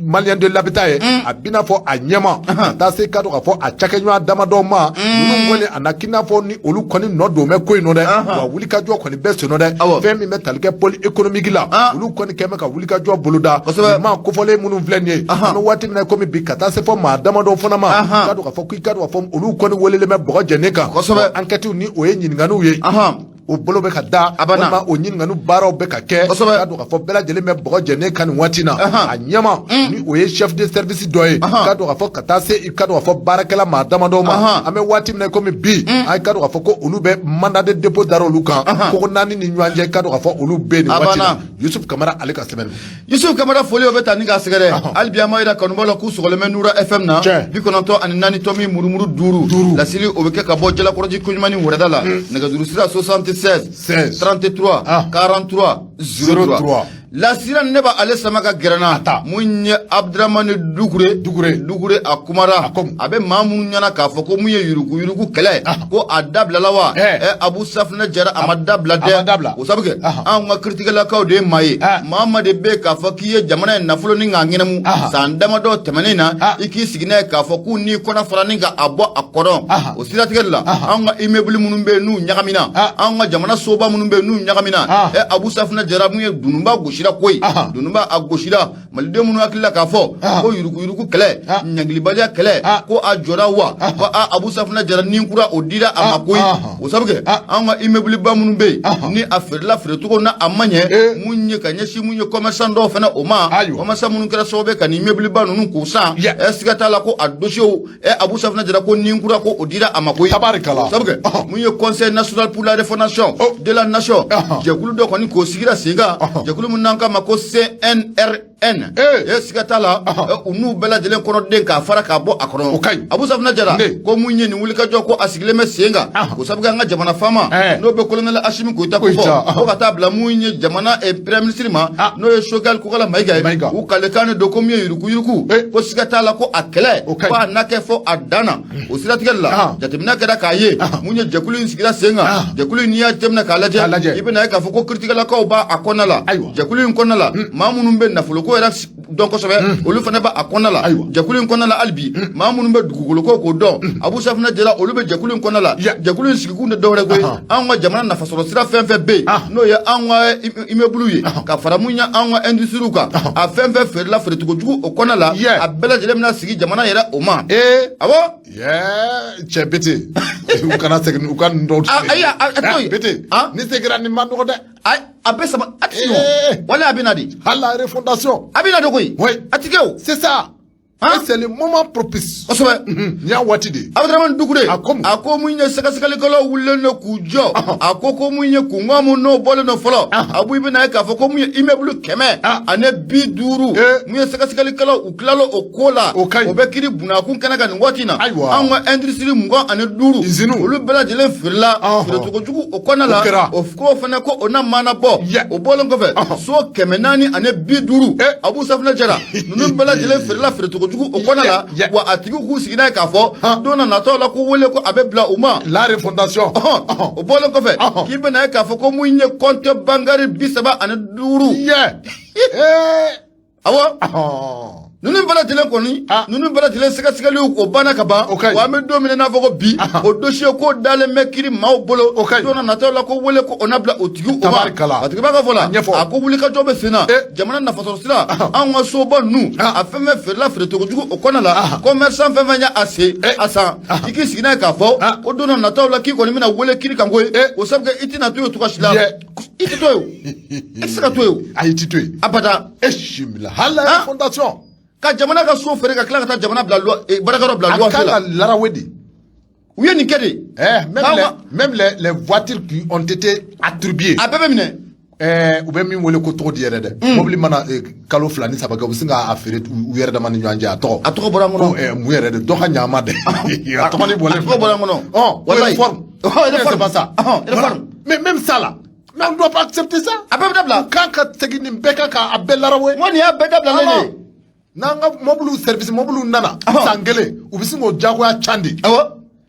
malien de l'habitat ye, a bɛna fɔ a ɲɛma ka taa se, k'a dɔn k'a fɔ a cakɛɲɔgɔn damadɔ ma. Ninnu kɔni, a na k'i n'a fɔ ni olu kɔni nɔ don bɛ ko in nɔ dɛ. Wa wulikajɔ kɔni bɛ sen nɔ dɛ. Fɛn min bɛ tali kɛ pôle économique la, olu kɔni kɛn bɛ ka wulikajɔ boloda. Nin maa kofɔlen minnu filɛ nin ye, an bɛ waati min na komi bi, ka taa se fɔ maa damadɔ fana ma, k'a dɔn k'a fɔ k'i k'a dɔn k'a fɔ olu kɔni welelen bɛ bɔgɔ jɛnen kan. Enquête, ni o ye ɲininkaliw ye, o bolo bɛ ka da, walima o ɲininkaliw baaraw bɛ ka kɛ. K'a dɔn k'a fɔ bɛɛ lajɛlen bɛ bɔgɔ jɛnen kan nin waati na. A ɲɛma, ni o ye chef de service dɔ ye, k'a dɔn k'a fɔ ka taa se, k'a dɔn k'a fɔ baarakɛla maa damadɔ ma, an bɛ waati min na komi bi, an k'a dɔn k'a fɔ ko olu bɛ mandat de dépôt dara olu kan kogo naani ni ɲɔgɔn cɛ. K'a dɔn k'a fɔ olu bɛ nin waati na. Yusuf Kamara, ale ka sɛbɛn. Yusuf Kamara, foli o bɛ taa ni k'a sɛgɛrɛ. Hali bi an b'a yira kanubaw la k'u sɔgɔlen bɛ Nura FM na, 94.5. Laseli o bɛ kɛ ka bɔ Jalakɔrɔji koɲuman wɛrɛda la. Nɛgɛjuru sira 76 33 43 03. Lasira ne b'ale sama ka gɛrɛ na. Mun ye Abudramani Dukure? Dukure. Dukure, a kumara. A bɛ maa minnu ɲɛna k'a fɔ ko mun ye yuruguyurugu kɛlɛ, ko a dabilala wa? Abu Safunɛ Jara, a ma dabila dɛ. O sabu kɛ anw ka kiritigɛlakaw de ye maa ye, maa ma de bɛ k'a fɔ k'i ye jamana in nafolo ni k'a ŋɛnɛmu san damadɔ tɛmɛnen na, i k'i sigi n'a ye k'a fɔ k'u n'i kɔnɔ fara ni ka a bɔ a kɔnɔ. O siratigɛ de la, anw ka immeuble minnu bɛ yen n'u ɲagamina, anw ka jamana soba minnu bɛ yen n'u ɲagamina, Abu Safunɛ Jara, mun ye dununba gosira koyi, dununba a gosira. Maliden minnu hakili la k'a fɔ ko yuruguyurugu kɛlɛ, ɲangilibaliya kɛlɛ, ko a jɔra wa? Ko a Abu Safunɛ Jara, ni kura o dira a ma koyi. O sabu kɛ anw ka immeuble ba minnu bɛ yen ni a feerela feerecogo na a ma ɲɛ, mun ye ka ɲɛsin mun ye commerçant dɔw fana o ma, commerçant minnu kɛra sababu ye ka nin immeuble ba ninnu k'u san, siga t'a la ko a dossier, Abu Safunɛ Jara, ko ni kura ko o dira a ma koyi. Tabarikala. Sabu kɛ mun ye Conseil national pour la refondation de la nation, jɛkulu dɔ kɔni k'o sigira sen kan, jɛkulu min n'an k'a ma ko CNRN. Siga t'a la, u n'u bɛɛ lajɛlen kɔnɔden k'a fara k'a bɔ a kɔnɔ. O ka ɲi. Abu Safunɛ Jara ko mun ye nin wulikajɔ, ko a sigilen bɛ sen kan. O sabu kɛ an ka jamana faama, n'o bɛ colonel Asimi Goyita ko fɔ, fo ka taa bila mun ye jamana premier ministre ma, n'o ye Choguel Kokala Mayiga ye, u kalekan de don ko mun ye yuruguyurugu, ko siga t'a la ko a kɛlɛ, ko a na kɛ fɔ a dan na. O siratigɛ de la, jateminɛ kɛra k'a ye mun ye jɛkulu in sigira sen kan. Jɛkulu in, n'i y'a jateminɛ k'a lajɛ, i bɛna ye k'a fɔ ko kiritigɛlakaw b'a a kɔnɔna la. Jɛkulu in kɔnɔna la, maa minnu bɛ nafoloko yɛrɛ dɔn kosɛbɛ, olu fana b'a kɔnɔna la. Jɛkulu in kɔnɔna la hali bi, maa minnu bɛ dugukolo ko k'o dɔn, Abu Safunɛ Jara, olu bɛ jɛkulu in kɔnɔna la. Jɛkulu in sigikun tɛ dɔwɛrɛ koyi, anw ka jamana nafasɔrɔ sira fɛn fɛn bɛ yen, n'o ye anw ka immeuble ye, ka fara mun ye anw ka industrie kan, a fɛn fɛn feerela feerecogo jugu o kɔnɔna la, a bɛɛ lajɛlen bɛna sigi jamana yɛrɛ o ma. Awɔ. Cɛ Bete, u kana segin u ka nin dɔw. Ayi, a to yen. Bete, ni seginna nin man nɔgɔ dɛ. A bɛ sama a ti sɔn wala a bɛ na de. Hali la refondation. A bɛ na de koyi. Oui. A ti kɛ o. C'est ça. Hein? C'est le moment propice. Kosɛbɛ. Nin y'a waati de ye. Abudramani Dukure. A ko mun? A ko mun ye sɛgɛsɛgɛlikɛlaw wulilen don k'u jɔ. A ko ko mun ye kunkan mun n'o bɔlen don fɔlɔ. Abu, i bɛna ye k'a fɔ ko mun ye immeuble 150. Mun ye sɛgɛsɛgɛlikɛlaw, u tilala o ko la. O ka ɲi. O bɛ kiri bunakun kɛnɛ kan nin waati in na. Ayiwa. Anw ka industrie 25. Usines. Olu bɛɛ lajɛlen feerela. Feerecogo jugu o kɔnɔna la. O kɛra. O ko fana ko o na maana bɔ. O bɔlen kɔfɛ, so 450. Abu Safunɛ Jara, ninnu bɛɛ lajɛlen feerela feerecogo jugu o kɔnɔna la. Wa a tigi k'u sigi n'a ye k'a fɔ don na nataw la ko wele ko a bɛ bila u ma. La refondation. O bɔlen kɔfɛ, k'i bɛna ye k'a fɔ ko mun ye compte bancaire 35. Awɔ. Ninnu bɛɛ lajɛlen kɔni, ninnu bɛɛ lajɛlen sɛgɛsɛgɛliw o banna ka ban. O ka ɲi. Wa an bɛ don min na n'a fɔ ko bi, o dossier ko dalen bɛ kiri maaw bolo. O ka ɲi. Don na nataw la ko wele ko o na bila o tigi o ma. Tabarikala. A tigi b'a ka fɔ la. Ɲɛfɔ. A ko wulikajɔ bɛ sen na. Jamana nafasɔrɔ sira, anw ka soba ninnu, a fɛn fɛn feerela feerecogo jugu o kɔnɔna la, commerçant fɛn fɛn y'a se a san, i k'i sigi n'a ye k'a fɔ ko don na nataw la k'i kɔni bɛna wele kiri kan koyi. O sabu kɛ i tɛna to yen cogoya si la. I tɛ to yen o. I tɛ se ka to yen o. Ayi, i tɛ to yen. Abada. Simila hali la refondation. Ka jamana ka so feere ka tila ka taa jamana bila baarakɛyɔrɔ bila A luwanse kan la. ka larawe de. U ye nin kɛ de. Même les voitures qui ont été attribuées. A bɛɛ bɛ minɛ. U bɛ min wele ko tɔgɔ di yɛrɛ dɛ. Mobili mana kalo 2 ni 3 kɛ, u bɛ sin k'a feere u yɛrɛ dama ni ɲɔgɔn cɛ, a tɔgɔ. A tɔgɔ bɔra n Ko kɔnɔ. mun yɛrɛ de, dɔ ka ɲa ma dɛ. A tɔgɔ ni bɔlen. A tɔgɔ bɔra n kɔnɔ. Ɔ Walayi. réforme. Réforme. C'est pas ça. Réforme. Mais même ça là. Mais on ne doit pas accepter ça. A bɛɛ bɛ dabila. U kan ka segin nin bɛɛ kan k'a bɛɛ larawe. N ko nin y'a bɛɛ dabilalen de ye. N'an ka mɔbiliw, service mɔbiliw nana san kelen, u bɛ sin k'o diyagoya can de.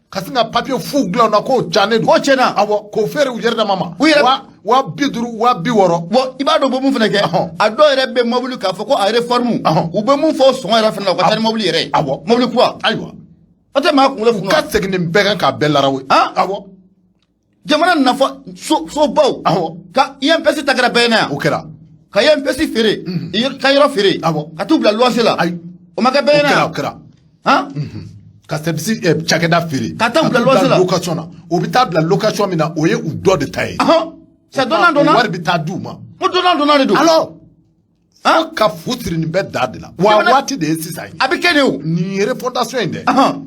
Ka sin ka papier fu dilan o na k'o cannen don. K'o tiɲɛna. Awɔ, k'o feere u yɛrɛ dama ma. U yɛrɛ- 50,000, 60,000. Bon, i b'a dɔn u bɛ mun fana kɛ? A dɔw yɛrɛ bɛ mobili k'a fɔ ko a réforme. U bɛ mun fɔ sɔngɔ yɛrɛ fana la, u ka taa ni mobili yɛrɛ ye. Mobili kura. O tɛ maa kunkolo U funu ka wa? segin nin bɛɛ kan k'a bɛɛ larawe. Han? Awɔ. Jamana nafa sobaw. Ka INPS ta kɛra bɛɛ ɲɛna yan. O kɛra. Ka INPS feere. I ka yɔrɔ feere. Ka t'u bila luwanse la. Ayi. O ma kɛ bɛɛ O ɲɛna kɛra, yan. o kɛra. Han? Ka service cakɛda feere. Ka taa u bila luwanse la. Location na. O bɛ taa bila location min na, o ye u dɔ de ta ye. C'est donnant O donnant. wari bɛ taa di u ma. Ko donnant donnant de don. Alors, Han? ka fu siri nin bɛɛ da de la. Wa waati de ye sisan ye. A bɛ kɛ de o. Nin ye refondation in dɛ.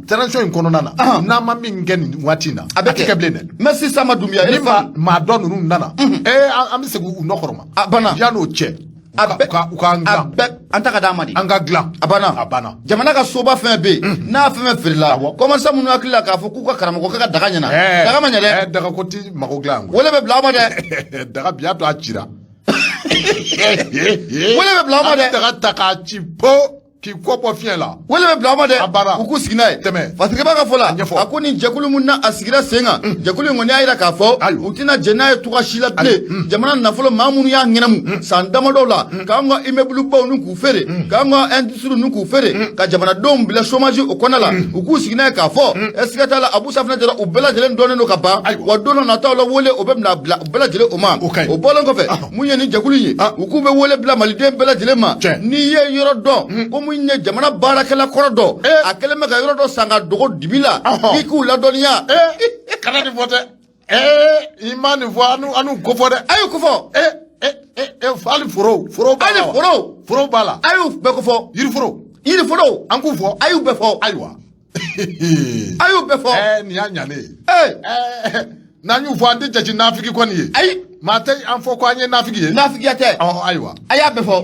Transition in kɔnɔna na. N'an ma min kɛ nin waati in na. A bɛ A tɛ kɛ bilen dɛ. Merci Sama Doumbia. Ni Réforme. maa dɔ ninnu nana. An bɛ segin u nɔ kɔrɔ ma. A banna. Yan'o cɛ. A bɛɛ U k'an a dilan. bɛɛ an ta ka d'a ma de. An ka dilan. A banna. A banna. Jamana ka soba fɛn bɛ yen, n'a fɛn fɛn feerela, commerçant minnu hakili la k'a fɔ k'u ka karamɔgɔ ka daga ɲɛna, daga ma ɲɛ dɛ. Daga ko ti mago dilan yan. Wele bɛ bila aw ma dɛ. Daga bi y'a to a cira. Wele bɛ bila aw ma dɛ. A bɛ daga ta k'a ci po k'i kɔ bɔ fiɲɛ la. Wele bɛ bila aw ma dɛ. A banna. U k'u sigi n'a ye. Tɛmɛ. Fatigɛba ka fɔ la, A ɲɛfɔ. a ko nin jɛkulu mun na a sigira sen kan, jɛkulu in kɔni y'a jira k'a fɔ u tɛna jɛn n'a ye cogoya si la bilen. Jamana nafolo, maa minnu y'a ŋɛnɛmu san damadɔw la, k'an ka immeuble baw ni k'u feere, k'an ka industrie ni k'u feere, ka jamanadenw bila chômage o kɔnɔna la, u k'u sigi n'a ye k'a fɔ siga t'a la, Abu Safinɛ Jara, u bɛɛ lajɛlen dɔnnen don ka ban. Wa don dɔ nataw la, wele o bɛ bila bila u bɛɛ lajɛlen o ma. O ka ɲi. O bɔlen kɔfɛ, mun ye nin jɛkulu in ye, u k'u bɛ wele bila maliden bɛɛ lajɛlen ma. N'i ye yɔrɔ dɔn ko mun ye jamana baarakɛla kɔrɔ dɔ, a kɛlen bɛ ka yɔrɔ dɔ san ka dogo dibi la, k'i k'u ladɔnniya. Kana nin fɔ dɛ. I ma nin fɔ, an n'u ko fɔ dɛ. A y'u ko fɔ. Hali foro, foro b'a la Hali wa? foro. Foro b'a la. A y'u bɛɛ ko fɔ. Yiriforo. Yiriforo. An k'u fɔ. A y'u bɛɛ fɔ. Ayiwa. A y'u bɛɛ fɔ. Nin y'a ɲanen ye. N'an y'u fɔ, an tɛ jate nafigi kɔni ye. Ayi. Maa tɛ an fɔ ko an ye nafigi ye. Nafigiya tɛ. Ayiwa. A y'a bɛɛ fɔ.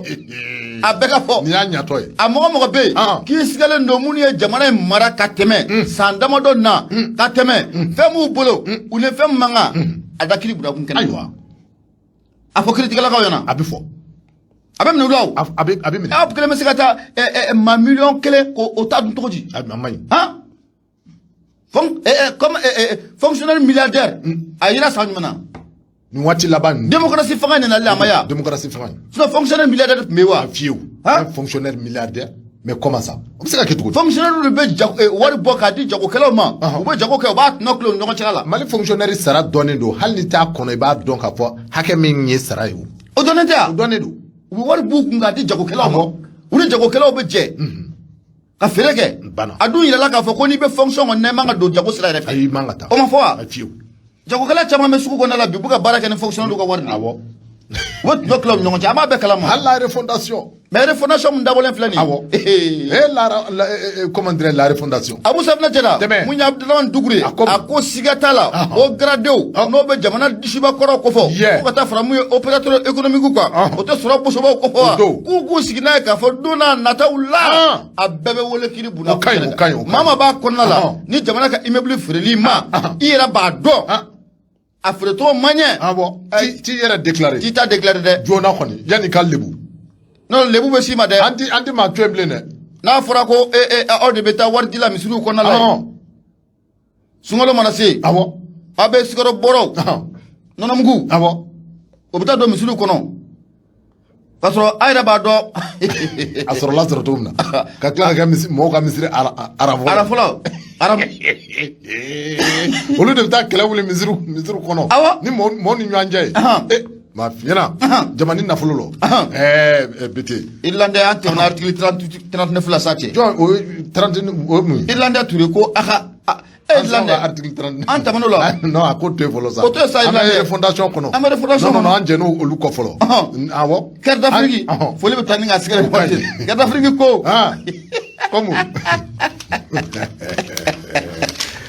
A bɛɛ ka fɔ. Nin y'a ɲatɔ ye. A mɔgɔ mɔgɔ bɛ yen k'i sigalen don minnu ye jamana in mara ka tɛmɛ san damadɔ na ka tɛmɛ, fɛn b'u bolo, u ni fɛn man kan, a da kiri budakun kɛnɛ. Ayiwa. A fɔ kiritigɛlakaw ɲɛna. A bɛ fɔ. A bɛ minɛ u la o. A bɛ minɛ. Aw kelen bɛ se ka taa maa 1 miliyɔn k'o ta dun cogo di? A man ɲi. Han? Comme fonctionnaire milliardaire, a yera san jumɛn na? Nin waati laban ninnu. Démocratie fanga nana ale a ma ya. Démocratie fanga in. Sinon fonctionnaire milliardaire tun bɛ yen wa? Fiyewu. Han? Un fonctionnaire milliardaire, mais comment ça? O bɛ se ka kɛ cogo di? Fonctionnaire de bɛ jago, wari bɔ k'a di jagokɛlaw ma. U bɛ jago kɛ, u b'a tɔnɔ tila u ni ɲɔgɔn cɛla la. Mali fonctionnaire sara dɔnnen don, hali ni t'a kɔnɔ, i b'a dɔn k'a fɔ hakɛ min ye sara ye o. O dɔnnen tɛ O wa? dɔnnen don. U bɛ wari b'u kun k'a di jagokɛlaw ma. U ni jagokɛlaw bɛ jɛ ka feere kɛ. Banna. A dun yirala k'a fɔ ko n'i bɛ fonction kɔnɔ, i man ka don jago sira yɛrɛ fɛ. Ayi, i man ka taa. O ma fɔ wa? Ayi, fiyewu. Jagokɛla caman bɛ sugu kɔnɔna la bi, u bɛ ka baara kɛ ni fonctionnaire ka wari de ye. U bɛ tɔnɔ tila u ni ɲɔgɔn cɛ, an b'a bɛɛ kalama. Hali la refondation. Mais refondation min dabɔlen filɛ nin ye. Et la, comment dirais la refondation. Abu Safinɛ Jara, Tɛmɛ. mun ye Abdramane Dukure, A ko a ko siga t'a la, o gradéw n'o bɛ jamana disiba kɔrɔ kofɔ, ko ka taa fara mun ye opérateur économique kan, o tɛ sɔrɔ bosobaw kofɔ wa? O don. K'u k'u sigi n'a ye k'a fɔ don n'a nataw la, a bɛɛ bɛ wele kiri bunda. O ka ɲi, o ka ɲi, o ka ɲi. Maa maa b'a kɔnɔna la, ni jamana ka immeuble feereli ma, i yɛrɛ b'a dɔn a feerecogo man ɲɛ. Awɔ. T'i yɛrɛ déclarer. T'i ta déclarer dɛ. Joona kɔni, yanni ka lebu. Non, lebu bɛ s'i ma dɛ. An ti maa to yen bilen dɛ. N'a fɔra ko aw de bɛ taa wari di la misiriw kɔnɔna la yen. Sunkalo mana se, aw bɛ sukaro bɔrɔw, nɔnɔmugu, o bɛ taa don misiriw kɔnɔ k'a sɔrɔ a yɛrɛ b'a dɔn. A sɔrɔla sɔrɔ cogo min na, ka tila ka kɛ mɔgɔw ka misiri ara fɔlɔ. Ara fɔlɔ, ara. Olu de bɛ taa kɛlɛ wuli misiriw kɔnɔ. Ni mɔɔw ni ɲɔgɔn cɛ ye. Maa fiɲɛna jama ni nafolo lɔ. Bete. Irlandais, an tɛmɛna article 39 la sa cɛ. Jɔn o ye 30, o ye mun ye? Irlandais Ture ko a ka An Irlandais article 39. An tɛmɛn'o la. Non, a ko to yen fɔlɔ sa. O to yen sa, An bɛ Irlandais. refondation kɔnɔ. An bɛ refondation Non, non, kɔnɔ. an jɛn'o olu kɔ fɔlɔ. Awɔ. Cœur d'Afrique, foli bɛ taa ni ka sigɛrɛ. Cœur d'Afrique ko. Comme.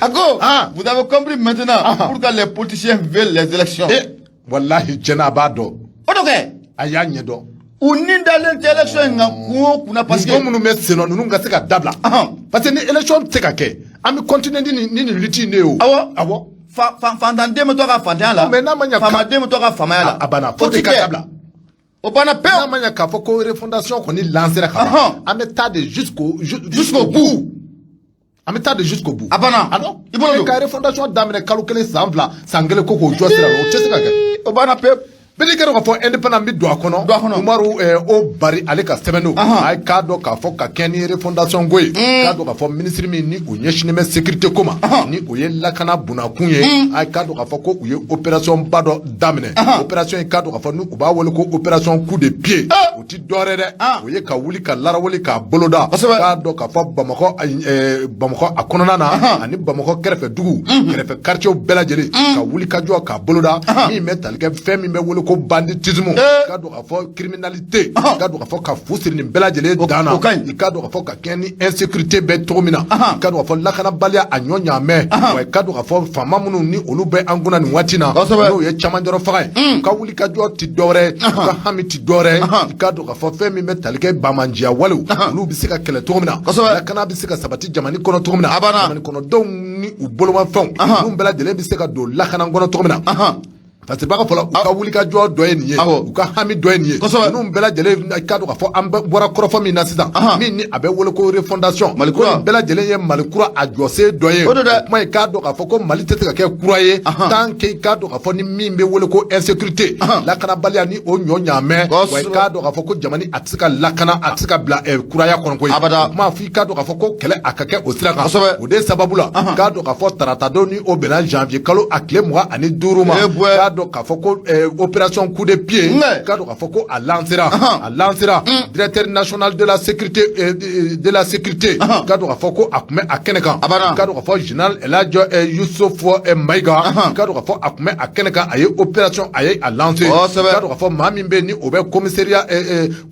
A ko, vous avez compris maintenant pourquoi les politiciens veulent les élections. Wallahi, tiɲɛna, a b'a dɔn. O dɔ kɛ. A y'a ɲɛdɔn. U ni dalen tɛ élection in kan kun o kunna parce que. Nin ko minnu bɛ sen na, ninnu ka se ka dabila. Parce que ni élection tɛ se ka kɛ, an bɛ continuer ni nin lutte in de ye o. Awɔ. Awɔ. Fantanden bɛ to a ka fantanya la, Mais n'a ma ɲɛ faamaden bɛ to a ka faamaya la. A banna. O Fo ti de ka kɛ. dabila. O banna pewu. N'a ma ɲɛ k'a fɔ ko refondation kɔni lancera ka ban, an bɛ taa de jusqu'au Jusqu'au bout. An bɛ taa de jusqu'au bout. A banna. Ah non. I bolo don. Ka refondation daminɛ kalo kelen, san 2, san kelen ko k'o jɔ sira la, o tɛ se ka kɛ. O banna pewu. Bɛɛ n'i kɛra k'a fɔ indépendant bɛ don a kɔnɔ. Don a kɔnɔ. Umaru o Bari, ale ka sɛbɛn don. A ye k'a dɔn k'a fɔ ka kɛ ni refondation ko ye, k'a dɔn k'a fɔ minisiri min ni o ɲɛsinnen bɛ sécurité ko ma, ni o ye lakana bunakun ye, a ye k'a dɔn k'a fɔ ko u ye opération ba dɔ daminɛ. Opération in, k'a dɔn k'a fɔ ni u b'a wele ko opération coup de pied, o ti dɔwɛrɛ dɛ, o ye ka wuli ka larawuli k'a boloda, k'a dɔn k'a fɔ Bamakɔ, Bamakɔ a kɔnɔna na ani Bamakɔ kɛrɛfɛ dugu, kɛrɛfɛ quartier bɛɛ lajɛlen, ka wuli ka jɔ k'a boloda, min bɛ tali kɛ fɛn min bɛ wele ko banditisme, k'a dɔn k'a fɔ criminalité, k'a dɔn k'a fɔ ka fu siri nin bɛɛ lajɛlen dan na. O ka ɲi. I k'a dɔn k'a fɔ ka kɛɲɛ ni insécurité bɛ cogo min na, i k'a dɔn k'a fɔ lakanabaliya a ɲɔ ɲaamɛ, wa i k'a dɔn k'a fɔ faama minnu ni olu bɛ an kunna nin waati na, n'o ye camancɛrɔ faga ye, u ka wuli ka jɔ ti dɔwɛrɛ ye, u ka hami ti dɔwɛrɛ ye, i k'a dɔn k'a fɔ fɛn min bɛ tali kɛ banbaanciya walew, olu bɛ se ka kɛlɛ cogo min na, lakana bɛ se ka sabati jamana kɔnɔ cogo min na, A banna. jamana kɔnɔdenw ni u bolomafɛnw, ninnu bɛɛ lajɛlen bɛ se ka don lakana kɔnɔ cogo min na. Parce que baga fɔlɔ, u ka wuli ka jɔ dɔ ye nin ye, u ka hami dɔ ye nin ye. Ninnu bɛɛ lajɛlen, i k'a dɔn k'a fɔ an bɔra kɔrɔfɔ min na sisan, min ni a bɛ wele ko refondation, Mali kura. Ko nin bɛɛ lajɛlen ye Mali kura a jɔsen dɔ ye. O don dɛ. O kuma, i k'a dɔn k'a fɔ ko Mali tɛ se ka kɛ kura ye tant que i k'a dɔn k'a fɔ ni min bɛ wele ko insécurité, lakanabaliya, ni o ɲɔ ɲaamɛ, wa i k'a dɔn k'a fɔ ko jamana a tɛ se ka lakana, a tɛ se ka bila kuraya kɔnɔ koyi. Abada. O kuma f'i k'a dɔn k'a fɔ ko kɛlɛ a ka kɛ o sira kan. O de sababu la, k'a dɔn k'a fɔ taratadon ni o bɛnna janvier kalo a tile 25 ma, Eh bɔɛ. k'a dɔn k'a fɔ ko opération coup de pied, k'a dɔn k'a fɔ ko a lancera, a lancera. Directeur national de la sécurité, k'a dɔn k'a fɔ ko a tun bɛ a kɛnɛ kan. A banna. K'a dɔn k'a fɔ général El Hadj Youssouf Maïga, k'a dɔn k'a fɔ a tun bɛ a kɛnɛ kan, a ye opération, a ye a lancé. K'a dɔn k'a fɔ maa min bɛ yen ni o bɛ commissariat,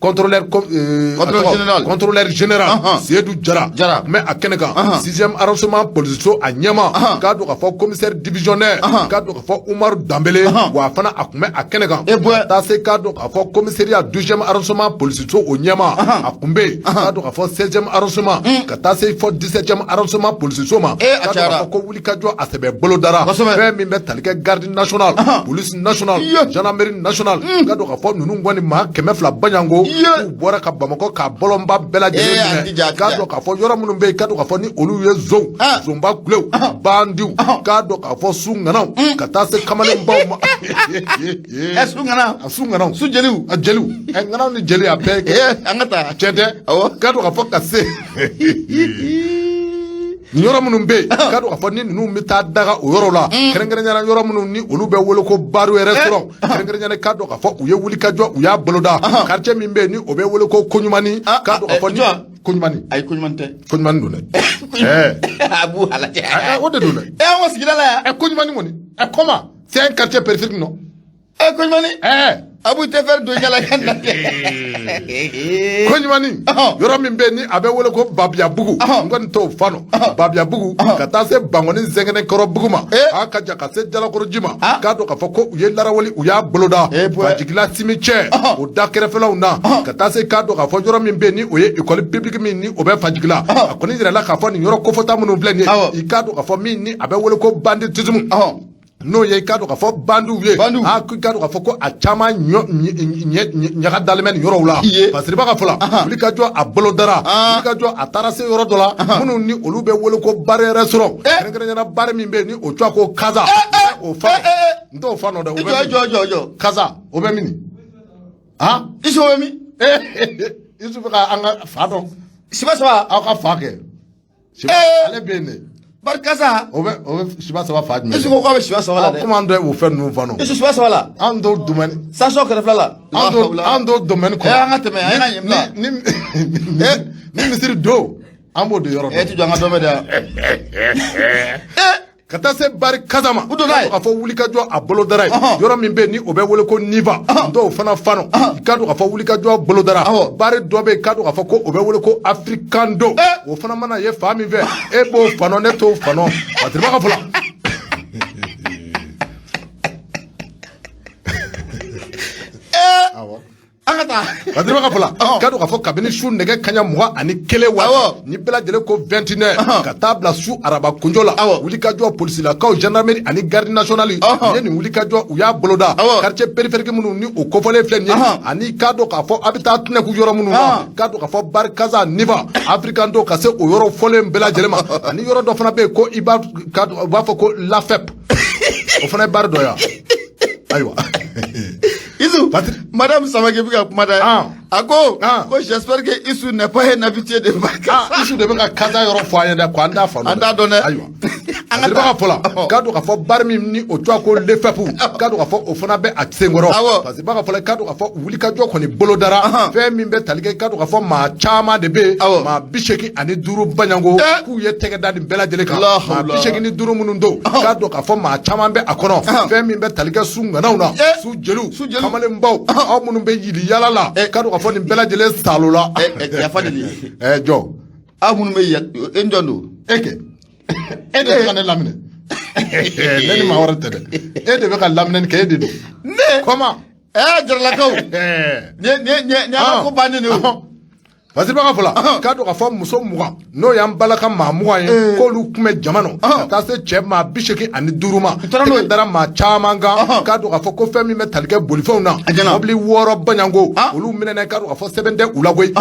contrôleur Contrôleur a tɔgɔ, général. Contrôleur général Seydou Jara tun bɛ a kɛnɛ kan. Sixième arrondissement polisiso a ɲɛma, k'a dɔn k'a fɔ commissaire divisionnaire, k'a dɔn k'a fɔ Umaru Danbele, wa fana a tun bɛ a kɛnɛ kan. Eh bɔɛ. Ka taa se k'a dɔn k'a fɔ commissariat 12e arrondissement polisiso o ɲɛma, a tun bɛ yen. K'a dɔn k'a fɔ 16e arrondissement, ka taa se fɔ 17e arrondissement polisiso ma, Eh, a k'a dɔn k'a cayara. fɔ ko wulikajɔ a sɛbɛ bolo dara. Fɛn min bɛ tali kɛ garde nationale, police nationale, gendarmerie nationale, k'a dɔn k'a fɔ ninnu kɔni maa 200 baɲanko, k'u bɔra ka Bamakɔ k'a bɔlɔnba bɛɛ lajɛlen Eh, a minɛ. jija, a K'a jija. dɔn k'a fɔ yɔrɔ minnu bɛ yen, k'a dɔn k'a fɔ ni olu ye zonw, zonba kulew, bandiw, k'a dɔn k'a fɔ su ŋanaw, ka taa se kamalenbaw ma. Ɛ, su ŋana. A su ŋanaw. Su jeliw. A jeliw, ɛ ŋanaw ni jeli a bɛɛ ye kelen. Eh, an ka taa. Tiɲɛ tɛ? Awɔ. K'a dɔn k'a fɔ ka se nin yɔrɔ minnu bɛ yen, k'a dɔn k'a fɔ ni ninnu bɛ taa daga o yɔrɔ la, kɛrɛnkɛrɛnnenya la yɔrɔ minnu ni olu bɛ wele ko baro yɛrɛ sɔrɔ, kɛrɛnkɛrɛnnenya la k'a dɔn k'a fɔ u ye wulikajɔ, u y'a boloda quartier min bɛ yen ni o bɛ wele ko Koɲumani, k'a dɔn k'a fɔ ni Jɔn? Koɲumani. Ayi, koɲuman tɛ. Koɲumani don dɛ, ɛɛ. A b'u halakɛ. O de don dɛ. Ɛ, an ka sigida la yan. Ɛ, Koɲumani kɔni, ɛ, comment, c'est un quartier périphérique, non? Ɛ, Koɲumani. Ɛɛ. Abu tɛ fɛn don yala ka na. Koɲumani, yɔrɔ min bɛ yen ni a bɛ wele ko Babiyabugu, n kɔni t'o fa nɔ Babiyabugu, ka taa se Bankɔni Zɛngɛnɛkɔrɔ bugu ma, a ka jan ka se Jalakɔrɔji ma, k'a dɔn k'a fɔ ko u ye larawuli, u y'a boloda Eh, bɔɛ. Fajigila cimetière o da kɛrɛfɛlaw na, ka taa se k'a dɔn k'a fɔ yɔrɔ min bɛ yen ni o ye école publique min ni o bɛ Fajigila, a kɔni yirala k'a fɔ nin yɔrɔ kofɔta minnu filɛ nin ye, i k'a dɔn k'a fɔ min ni a bɛ wele ko banditisme, n'o ye i k'a dɔn k'a fɔ bandiw ye. Bandiw. A ko i k'a dɔn k'a fɔ ko a caman ɲɔ ɲaga dalen bɛ nin yɔrɔw la. Iye. Fasiriba ka fɔ la, wulikajɔ a bolo dara, wulikajɔ a taara se yɔrɔ dɔ la, minnu ni olu bɛ wele ko bari yɛrɛ sɔrɔ, kɛrɛnkɛrɛnnenya bari min bɛ yen ni o tɔgɔ ko Kaza, o fa n t'o fa nɔ dɛ, o I bɛ jɔ, i min? jɔ, i jɔ, i jɔ. Kaza, o bɛ min? Han? Isufu bɛ min? Isufu ka an ka fa dɔn. Siba saba. Aw ka fa kɛ Siba, ale bɛ yen de. Bari Kaza. O bɛ siba saba fa jumɛn? Isufu ko k'a bɛ siba saba la dɛ. Komi an dɔ ye o fɛn ninnu fa nɔ. Isufu siba saba la. An t'o domaine. Station kɛrɛfɛla la. An t'o domaine kɔnɔ. Eh, an ka tɛmɛ, an ye yen bila. Ni misiri don, an b'o don yɔrɔ Eh, dɔn. ti jɔ an ka dɔ bɛ dɛ. Eh. Ka taa se bari Kaza ma. U donna yen. K'a fɔ wulikajɔ a bolo dara ye. Yɔrɔ min bɛ yen ni o bɛ wele ko Niva, dɔw fana fa nɔ, k'a dɔn k'a fɔ wulikajɔ bolo dara. Bari dɔ bɛ yen, k'a dɔn k'a fɔ ko o bɛ wele ko Africando. O fana mana ye fa min fɛ, e b'o fa nɔ, ne t'o fa nɔ. Patiriba ka fɔ la. Eh. Awɔ. An ka taa. taa. Badiriba ka fɔ la, k'a dɔn k'a fɔ kabini su nɛgɛ kaɲa 21 waati ni bɛɛ lajɛlen ko 21 ka taa bila su araba kunjɔ la, wulikajɔ polisilakaw, gendarmerie ani garde nationale, u ye nin wulikajɔ, u y'a boloda quartier périphérique minnu ni o kofɔlen filɛ nin ye, ani k'a dɔn k'a fɔ a bɛ taa tɛnɛku yɔrɔ minnu na, k'a dɔn k'a fɔ Barikaza, Niva, Africando, ka se o yɔrɔ fɔlen bɛɛ lajɛlen ma, ani yɔrɔ dɔ fana bɛ yen ko i b'a u b'a fɔ ko Lafɛp, o fana ye bar dɔ ye. Ayiwa. Isu, Patrick. Madame Samake bɛ ka kuma dɛ. A ko ko j'espère que Isu n'est pas un habitué de Barkaza. Ah, Isu de bɛ ka kaza yɔrɔ fɔ an ye dɛ, ko an t'a faamu. An t'a dɔn dɛ. Ayiwa. An ka An ka fɔ la, k'a dɔn k'a fɔ bar min ni o tɔgɔ ko Lefɛpu, k'a dɔn k'a fɔ o fana bɛ a senkɔrɔ. Parce que b'a ka fɔ la, k'a dɔn k'a fɔ wulikajɔ kɔni bolodara. Fɛn min bɛ tali kɛ, k'a dɔn k'a fɔ maa caman de bɛ yen. Maa 85 baɲanko k'u ye tɛgɛ da nin bɛɛ lajɛlen kan. La Maa hawla. 85 minnu don, k'a dɔn k'a fɔ maa caman bɛ a kɔnɔ. Fɛn min bɛ tali kɛ su ŋanaw na, su jeliw, Su jeliw. kamalenbaw, aw minnu bɛ yili yala la, k'a dɔn k'a fɔ nin bɛɛ lajɛlen salo la. Yafa deli. Jɔ. Aw minnu bɛ yan, e jɔn don? E kɛ, e de bɛ ka ne laminɛ, ne ni maa wɛrɛ tɛ dɛ, e de bɛ ka laminɛni kɛ, e de don. Ne. Comment? Jaralakaw. Nin ye ala ko bannen de ye o. Fasiriba ka fɔ la, k'a dɔn k'a fɔ muso 20, n'o y'an balaka maa 20 ye, k'olu tun bɛ jama nɔ, ka taa se cɛ maa 85 ma. Taara n'o ye. Tɛgɛ dara maa caman kan. K'a dɔn k'a fɔ ko fɛn min bɛ tali kɛ bolifɛnw na, A ɲɛna. mɔbili 6 baɲanko, olu minɛna, k'a dɔn k'a fɔ sɛbɛn tɛ u la koyi.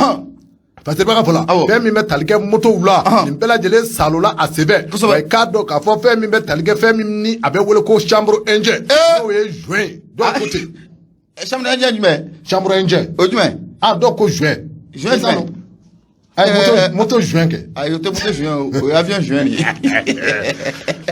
Fasiriba ka fɔ la, fɛn min bɛ tali kɛ motow la, nin bɛɛ lajɛlen salola a senfɛ. Wa i k'a dɔn k'a fɔ fɛn min bɛ tali kɛ, fɛn min ni a bɛ wele ko chanvre indien, n'o ye joint ye, dɔw ko ten. Chanvre indien jumɛn? Chanvre indien. O jumɛn? Ah, dɔw ko joint. Joint jumɛn? Ayi, moto joint kɛ. Ayi, o tɛ moto joint o, o ye avion joint de ye.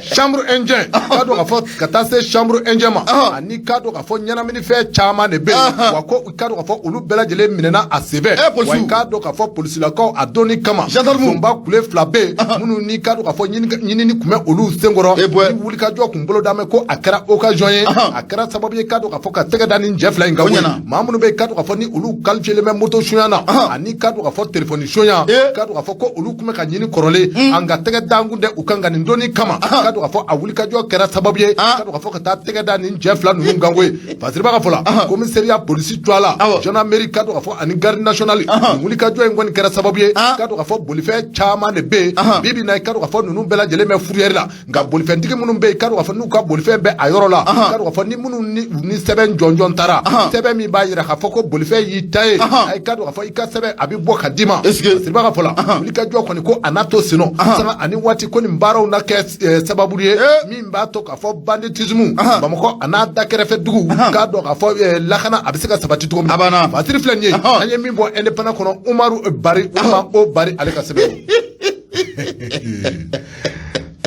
Chanvre indien, k'a dɔn k'a fɔ ka taa se chanvre indien ma, ani k'a dɔn k'a fɔ ɲɛnaminifɛn caman de bɛ yen, wa ko k'a dɔn k'a fɔ olu bɛɛ lajɛlen minɛna a senfɛ. Polisiw. Wa i k'a dɔn k'a fɔ polisilakaw a donni kama, Gendarme. Zonba kule 2 bɛ yen minnu ni k'a dɔn k'a fɔ ɲinini tun bɛ olu senkɔrɔ. Bɔɛ. Ni wulikajɔ kun bolo da mɛn ko a kɛra occasion ye, a kɛra sababu ye k'a dɔn k'a fɔ ka tɛgɛ da nin cɛ 2 in kan O koyi. ɲɛna. Maa minnu bɛ yen, k'a dɔn k'a fɔ ni olu qualifié bɛ moto sunya na, ani k'a dɔn k'a fɔ téléphone sunya, k'a dɔn k'a fɔ ko olu tun bɛ ka ɲini kɔrɔlen, an ka tɛgɛ dankun tɛ u kan, ka nin donni kama, k'a dɔn k'a fɔ a wulikajɔ kɛra sababu ye k'a dɔn k'a fɔ ka taa tɛgɛ da nin cɛ 2 ninnu kan koyi. Fasiriba ka fɔ la, commissariat polisi tɔgɔ la, gendarmerie, k'a dɔn k'a fɔ ani garde nationale, nin wulikajɔ in kɔni kɛra sababu ye k'a dɔn k'a fɔ bolifɛn caman de bɛ yen bi bi in na, k'a dɔn k'a fɔ ninnu bɛɛ lajɛlen bɛ fourrière la. Nka bolifɛntigi minnu bɛ yen, k'a dɔn k'a fɔ n'u ka bolifɛn bɛ a yɔrɔ la, k'a dɔn k'a fɔ ni minnu ni u ni sɛbɛn jɔnjɔn taara, sɛbɛn min b'a jira k'a fɔ ko bolifɛn y'i ta ye, ayi, k'a dɔn k'a fɔ i ka sɛbɛn a bɛ bɔ ka d'i ma. Est-ce que- Fasiriba ka fɔ la, wulikajɔ kɔni ko a n'a to senɔ sanga ani waati, ko nin baaraw na kɛ sababu ye min b'a to k'a fɔ banditisme Bamakɔ a n'a da kɛrɛfɛ dugu, k'a dɔn k'a fɔ lakana a bɛ se ka sabati cogo min na. A banna. Fasiri filɛ nin ye, an ye min bɔ Indépendant kɔnɔ, Umaru Bari, Umar O Bari, ale ka sɛbɛn don.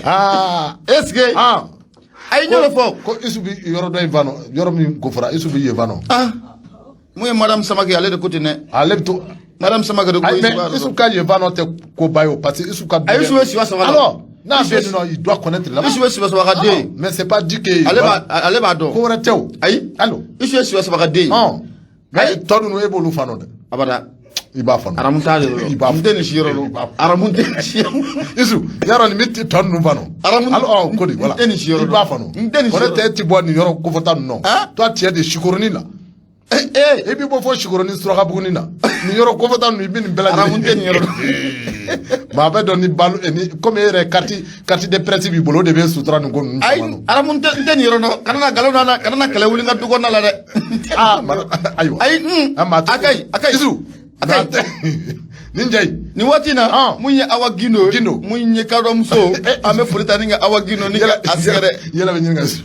Aa. Est-ce que Ah. A ye ɲɔgɔn fɔ. Ko Isu bi yɔrɔ dɔ in fa nɔ, yɔrɔ min ko fɔra, Isu bi yen fa nɔ. Ah, mun ye Madame Samake, ale de ko ten dɛ. Ale bɛ to. Madame Samake de ko Ayi, Isu mais b'a Isu dɔn. ka yen fa nɔ tɛ koba ye o, parce que Isu ka. Ayi, Isu bɛ siwa saba la. Alors n'a Isu bɛ yen nɔ, il doit connaître là-bas. Isu bɛ siwa saba ka den. Mais c'est pas dit que. Ale b'a dɔn. Ko wɛrɛ tɛ o. Ayi. Allo. Isu ye siwa saba ka den. Ɔn. Mais tɔ ninnu, e b'olu fa nɔ dɛ. Abada. I b'a faamu. Aramu t'a de I b'a n tɛ nin si yɔrɔ I b'a dɔn. Aramu tɛ nin si yɔrɔ. Isu, yarɔ nin bɛ tɔ ninnu fa nɔ. Aramu- Alors ɔ ko di, voilà. N tɛ nin si yɔrɔ I b'a dɔn. faamu. N tɛ nin si Kɔrɔ yɔrɔ tɛ e ti bɔ nin yɔrɔ kofɔta ninnu nɔ. Hein? Toi, tu es de Sikoronin là. Ee. I bɛ bɔ fɔ Sikoronin, Surakabugunin na. Nin yɔrɔ kofɔta ninnu, i bɛ nin bɛɛ lajɛlen. Aramu tɛ nin yɔrɔ dɔn. Maa bɛ dɔn ni balo ni komi e yɛrɛ carte de presse b'i bolo, o de bɛ sutura nin ko ninnu Ayi, caman nɔ. aramu n tɛ nin yɔrɔ dɔn. Kana na nkalon na, kana na kɛlɛ wuli n ka du kɔnɔna la dɛ. Ah, ayiwa. Ayi, Ah, maa tɛ- a ka ɲi, a ka ɲi. Isu. A ka ɲi. Nin cɛ in. Nin waati in na, mun ye Awa Gindo ye, Gindo. mun ye kadɔmuso, an bɛ foli ta ni ka Awa Gindo ni ka a sɛgɛrɛ. Yɛlɛ bɛ ɲini ka su.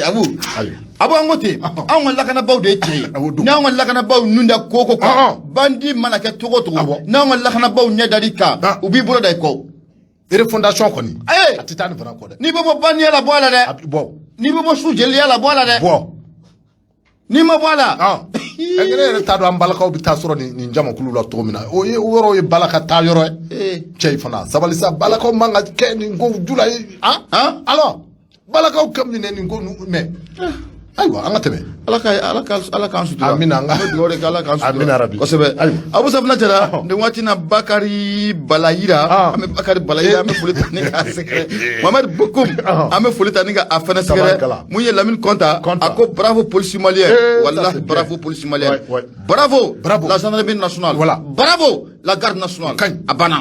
Abu. Ayiwa. Abu, an ko ten, anw ka lakanabaw de ye cɛ ye. Awɔ, don. N'anw ka lakanabaw nun da ko ko kan, bandi mana kɛ cogo o cogo, n'anw ka lakanabaw ɲɛ dar'i kan, u b'i bolo da i kɔ. Refondation kɔni. Ayi. A tɛ taa nin fana kɔ dɛ. N'i bɛ bɔ bandiya la, bɔ a la dɛ. A bɛ bɔ. N'i bɛ bɔ su jeliya la, bɔ a la dɛ. Bɔ. N'i ma bɔ a la. Ɛ, ne yɛrɛ t'a dɔn an balakaw bɛ taa sɔrɔ nin jamakulu la cogo min na. O ye o yɔrɔ ye balaka taa yɔrɔ ye. Cɛ in fana sabali sa, balakaw man ka kɛ nin ko ju la ye. Han? Alors balakaw ka minɛ nin ko ninnu, mais. Ayiwa, an ka tɛmɛ. Ala k'an sutura. Amina, an An bɛ dugawu de kɛ, Ala k'an sutura. Amina rabi. Kosɛbɛ. Ayiwa. Abu Safina Jara, nin waati na Bakari Balayira, an bɛ Bakari Balayira, an bɛ foli ta ni k'a sɛgɛrɛ. Mohamed Bokoum, an bɛ foli ta ni ka a fɛnɛ sɛgɛrɛ. Tabarikala. Mun ye Lamine Kɔnta, Kɔnta. a ko bravo police malien. Eh, ça, Wallahi c'est bien. bravo police malien. Ouais, ouais. Bravo. Bravo. La gendarmerie nationale. Voilà. Bravo la garde nationale. Kañ. A banna.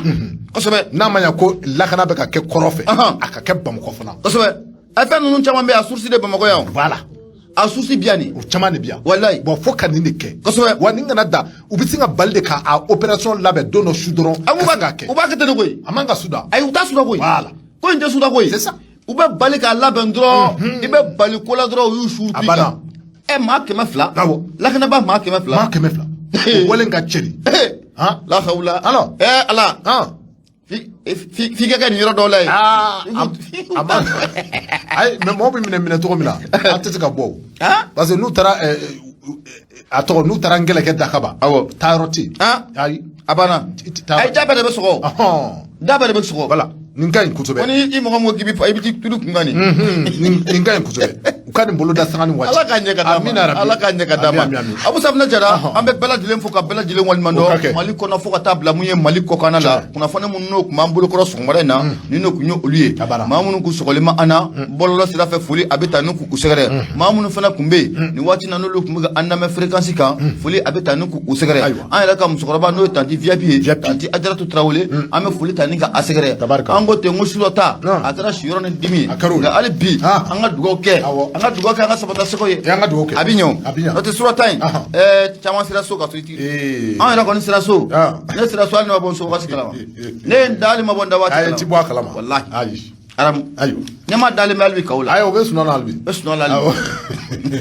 Kosɛbɛ. N'a ma ɲa ko lakana bɛ ka kɛ kɔrɔ fɛ, a ka kɛ Bamakɔ fana. Kosɛbɛ. A fɛn ninnu caman bɛ yen, a source de Bamakɔ yan. Voilà. A source bi yan nin. O caman de bi yan. Wallahi. Bon, fo ka nin de kɛ. Kosɛbɛ. Wa nin kana da, u bɛ sin ka bali de ka a opération labɛn don dɔ su dɔrɔn. An ka sin k'a kɛ. U b'a kɛ ten de koyi. A man ka su da. Ayi, u t'a suda koyi. Voilà. Ko in tɛ suda koyi. C'est ça. U bɛ bali k'a labɛn dɔrɔn, i bɛ bali ko la dɔrɔn, u y'u su. A banna. Ɛ, maa 200. Awɔ. Lakanabaa maa 200. Maa 200, o bɔlen ka cɛ de. Han. La hawla. Alors. Ɛ Ala. Han. F'i ka kɛ nin yɔrɔ dɔw la yen. Aa, a ma, ayi, mais mɔgɔw bɛ minɛ minɛ cogo min na, an tɛ se ka bɔ o. Han? Parce que n'u taara a tɔgɔ, n'u taara ngɛlɛkɛ da kaban. Awɔ. Taa yɔrɔ tɛ yen. Han? Ayi. A banna. Taa. Ayi, da bɛɛ de bɛ sɔgɔ. Da bɛɛ de bɛ sɔgɔ. Voilà, nin ka ɲi kosɛbɛ. Ko ni i mɔgɔ min ko k'i bɛ i bɛ t'i tulu kun kan nin. Nin ka ɲi kosɛbɛ, u ka nin bolo da sanga ni waati. Ala k'a ɲɛ ka d'a ma. Amina rabi. Ala k'a ɲɛ ka d'a ma. Ami, ami, ami. Abu Safina Jara, an bɛ bɛɛ lajɛlen fo ka bɛɛ lajɛlen waleɲuman O ka kɛ. dɔn Mali kɔnɔ fo ka taa bila mun ye Mali kɔkanna la. Kunnafoni minnu n'o tun b'an bolokɔrɔ sɔgɔmada in na, ni n'o tun ye olu ye. A banna. Maa minnu kun sɔgɔlen ma an na bɔlɔlɔ sira fɛ, foli a bɛ taa ni k'u sɛgɛrɛ. Maa minnu fana tun bɛ yen nin waati in na, n'olu tun bɛ ka an lamɛn fréquence kan, foli a bɛ taa ni k'u sɛgɛrɛ. Ayiwa. An yɛrɛ ka musokɔrɔba, n'o ye tantie VIP ye, VIP. Tantie Ajaratu Tarawele, an bɛ foli ta ni ka a sɛgɛrɛ. Tabarikala. An ko ten ko surɔ ta, a kɛra siyɔrɔ ni dimi ye. A kɛra o ye. Nka hali bi, an ka dugawu kɛ. Awɔ. An ka dugawu kɛ an ka sabata sɛgɛw ye. An ka dugawu kɛ. A bɛ ɲɛ o. A bɛ ɲɛ. N'o tɛ surɔ ta in, caman sera so ka sɔrɔ i ti. An yɛrɛ kɔni sera so. Ne sera so hali ne ma bɔ n so wagati kalama. Ne ye n da hali ma bɔ n da waati Ayi, kalama. ti bɔ a kalama. Walahi. Ayi. Aramu. Ayiwa. Ne ma dalen bɛ hali bi kaw la. Ayi, o bɛ sunɔgɔ la hali bi. Bɛ sunɔgɔ la hali Awɔ. bi.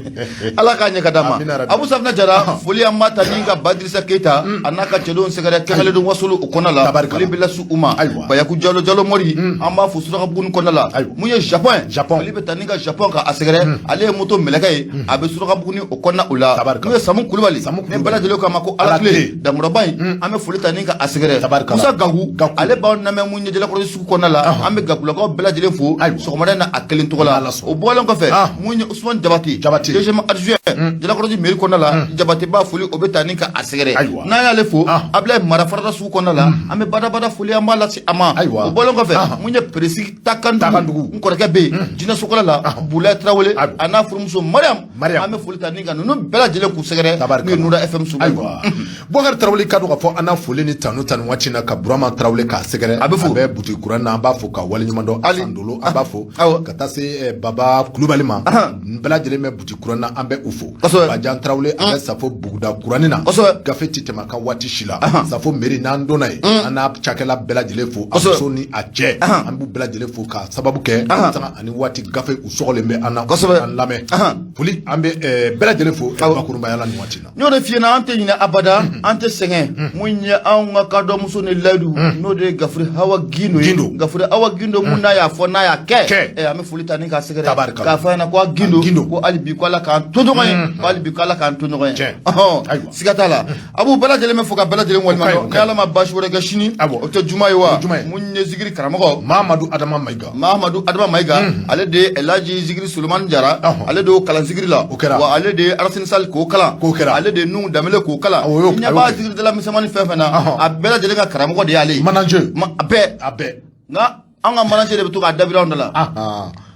Ala k'a ɲɛ ka d'a ma. Amina rabi. Abu Safina Jara, foli an b'a ta ni ka Badirisa Keyita a n'a ka cɛdenw sɛgɛrɛ kɛnɛlen wasolo o kɔnɔ la. Tabarikala. Foli bɛ lase u ma. Ayiwa. Bayaku Jalo, Jalo Mori, an b'a fo Surakabugu kɔnɔ la. Ayiwa. Mun ye Japon ye? Japon. Foli bɛ ta ni ka Japon ka a sɛgɛrɛ. Ale ye moto mɛlɛkɛ ye, a bɛ Surakabugu o kɔnɔ o la. Tabarikala. Mun ye Samu Kulubali? Samu Ni Kulubali. bɛɛ lajɛlen k'a ma ko Ala Ala tile. tile. Dankɔrɔba in, an bɛ foli ta ni ka a sɛgɛrɛ. Tabarikala. Musa Gaku, Gaku. ale b'aw lamɛn mun ye Jalakɔrɔ sugu kɔnɔ la. An bɛ Gakulakaw bɛɛ lajɛlen fo Ayiwa. sɔgɔmada in na a kelen tɔgɔ la. Ala sɔnna. O bɔlen kɔfɛ, mun ye Usumani Jabate? Jabate. Deuxième adjoint Jalakɔrɔji mairie kɔnɔ la, Jabate b'a foli o bɛ taa ni ka a sɛgɛrɛ. Ayiwa. N'an y'ale fo, Ablaye Mara Farada sugu kɔnɔ la, an bɛ badabada foli an b'a lase a ma. Ayiwa. O bɔlen kɔfɛ, mun ye Peresi Takandugu. Takandugu, n kɔrɔkɛ bɛ yen Jinɛ Sokola la, Bulaye Tarawele Ayiwa. a n'a furumuso Mariam, Mariam. an bɛ foli ta ni ka ninnu bɛɛ lajɛlen k'u sɛgɛrɛ. Tabarikala. N'u ye Nura FM sugu. Ayiwa, Bubakari Tarawele, ka dɔn k'a fɔ an n'a foli ni tanu ta nin waati in na ka Burama Tarawele k'a sɛgɛrɛ. A bɛ fo. A bɛ butigi kura in na, an b'a fo ka waleɲuman dɔn. Ali. Asan Dolo, an b'a fo. Awɔ. Ka taa se Baba Kulubali ma, nin bɛɛ lajɛlen bɛ butigi kura in na, an bɛ u fo. Kosɛbɛ. Bajan Tarawele, a bɛ Safo buguda kuranin na. Kosɛbɛ. Gafe ti tɛmɛ a kan waati si la. Safo mairie n'an donna yen, an n'a cakɛla bɛɛ lajɛlen fo, a Kosɛbɛ. muso ni a cɛ, an b'u bɛɛ lajɛlen fo k'a sababu kɛ sanga ani waati gafe u sɔgɔlen bɛ an na. Kosɛbɛ. An lamɛn foli, an bɛ bɛɛ lajɛlen fo bakurubaya la nin waati in na. N y'o de f'i ɲɛna, an tɛ ɲinɛ abada, an tɛ sɛgɛn. Mun ye anw ka kadɔmuso ni layidu, n'o de ye Gafure Hawa Gindo ye. Gindo. Gafure Hawa Gindo, mun n'a y'a fɔ n'a y'a kɛ. Kɛ. Ɛ, an bɛ foli ta ni k'a sɛgɛrɛ. Tabarikala. K'a fɔ a ɲɛna ko a Gindo, Gindo. ko hali bi ko Ala k'an to ɲɔgɔn ye, ko hali bi ko Ala k'an to ɲɔgɔn ye. Tiɲɛ. Ɔhɔn, Ayiwa. siga t'a la, a b'u bɛɛ lajɛlen bɛ fo ka bɛɛ lajɛlen O ka ɲi, waleɲuman o dɔn. ka Ni ɲi. Ala ma baasi wɛrɛ kɛ sini, Awɔ. o tɛ juma ye wa? O ye juma ye. Mun ye zikiri karamɔgɔ? Mamadu Adama Mayiga. Mahamadu Adama Mayiga, ale de ye Elaji Zikiri Solomani Jara, ale de y'o kalan zikiri la. O kɛra. Wa ale de ye Alasani Sali k'o kalan. K'o kɛra. Ale de ye Nuhu Danbele k'o kalan. Awɔ, o y'o- I ɲɛ a y'o b'a kɛ. zikiridala misɛnmanin fɛn fɛn na, a bɛɛ lajɛlen ka karamɔgɔ de y'ale ye. Manager. A bɛɛ. A bɛɛ. Nka an ka manager de bɛ to k'a dabiri anw da la.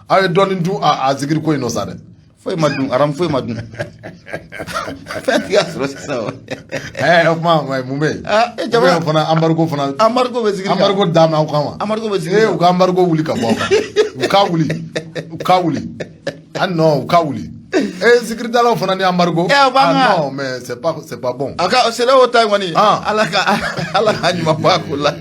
Aw ye dɔɔnin dun a zikiri ko in nɔ sa dɛ. Foyi ma dun, aramu foyi ma dun, fɛn tɛ ka sɔrɔ sisan o. O kuma mun bɛ yen? Ah, e jamana- Ou bien fana embargo fana. Embargo bɛ zikiri kan. Embargo d'a ma aw kan wa? Embargo bɛ zikiri kan. U ka embargo wuli ka bɔ aw kan. U k'a wuli. U k'a wuli. Ah non, u k'a wuli. Zikiridalaw fana ni embargo. Eh, o b'an Ah kan. non, mais c'est pas bon. A ka CEDEAO ta in kɔni, Ala ka ɲuman bɔ a ko la.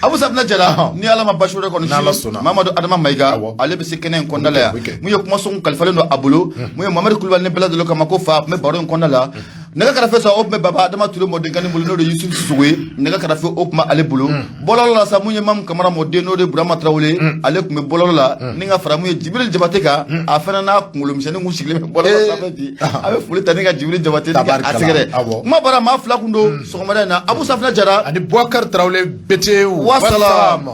Abu Safina Jara, ni Ala ma basi wɛrɛ kɔni, N'Ala sɔnna. Mamadu Adama Mayiga, ale bɛ se kɛnɛ in kɔnɔna la yan. O bɛ kɛ. Mun ye kumaso kalifalen don a bolo, mun ye Mamadu Kulubali, ni bɛɛ lajɛlen kama ko fa tun bɛ baro in kɔnɔna la. Nɛgɛ kɛrɛfɛ sa, o tun bɛ Baba Adama Ture mɔdenkani bolo, n'o de ye Yusufu Sisoko ye. Nɛgɛ kɛrɛfɛ o tun bɛ ale bolo. Bɔlɔlɔ la sa, mun ye Mamu Kamara mɔden, n'o de ye Burama Tarawele, ale tun bɛ bɔlɔlɔ la ni ka fara mun ye Jibiril Jabate kan. A fana n'a kunkolo misɛnnin kun sigilen bɛ bɔlɔlɔ sanfɛ bi. A bɛ foli ta ni ka Jibiril Jabate ni ka a Tabarikala. sɛgɛrɛ. Awɔ. Kuma bara maa fila kun don sɔgɔmada in na, Abu Safina Jara Ani Boubacar Traoré Bete. Wassalam.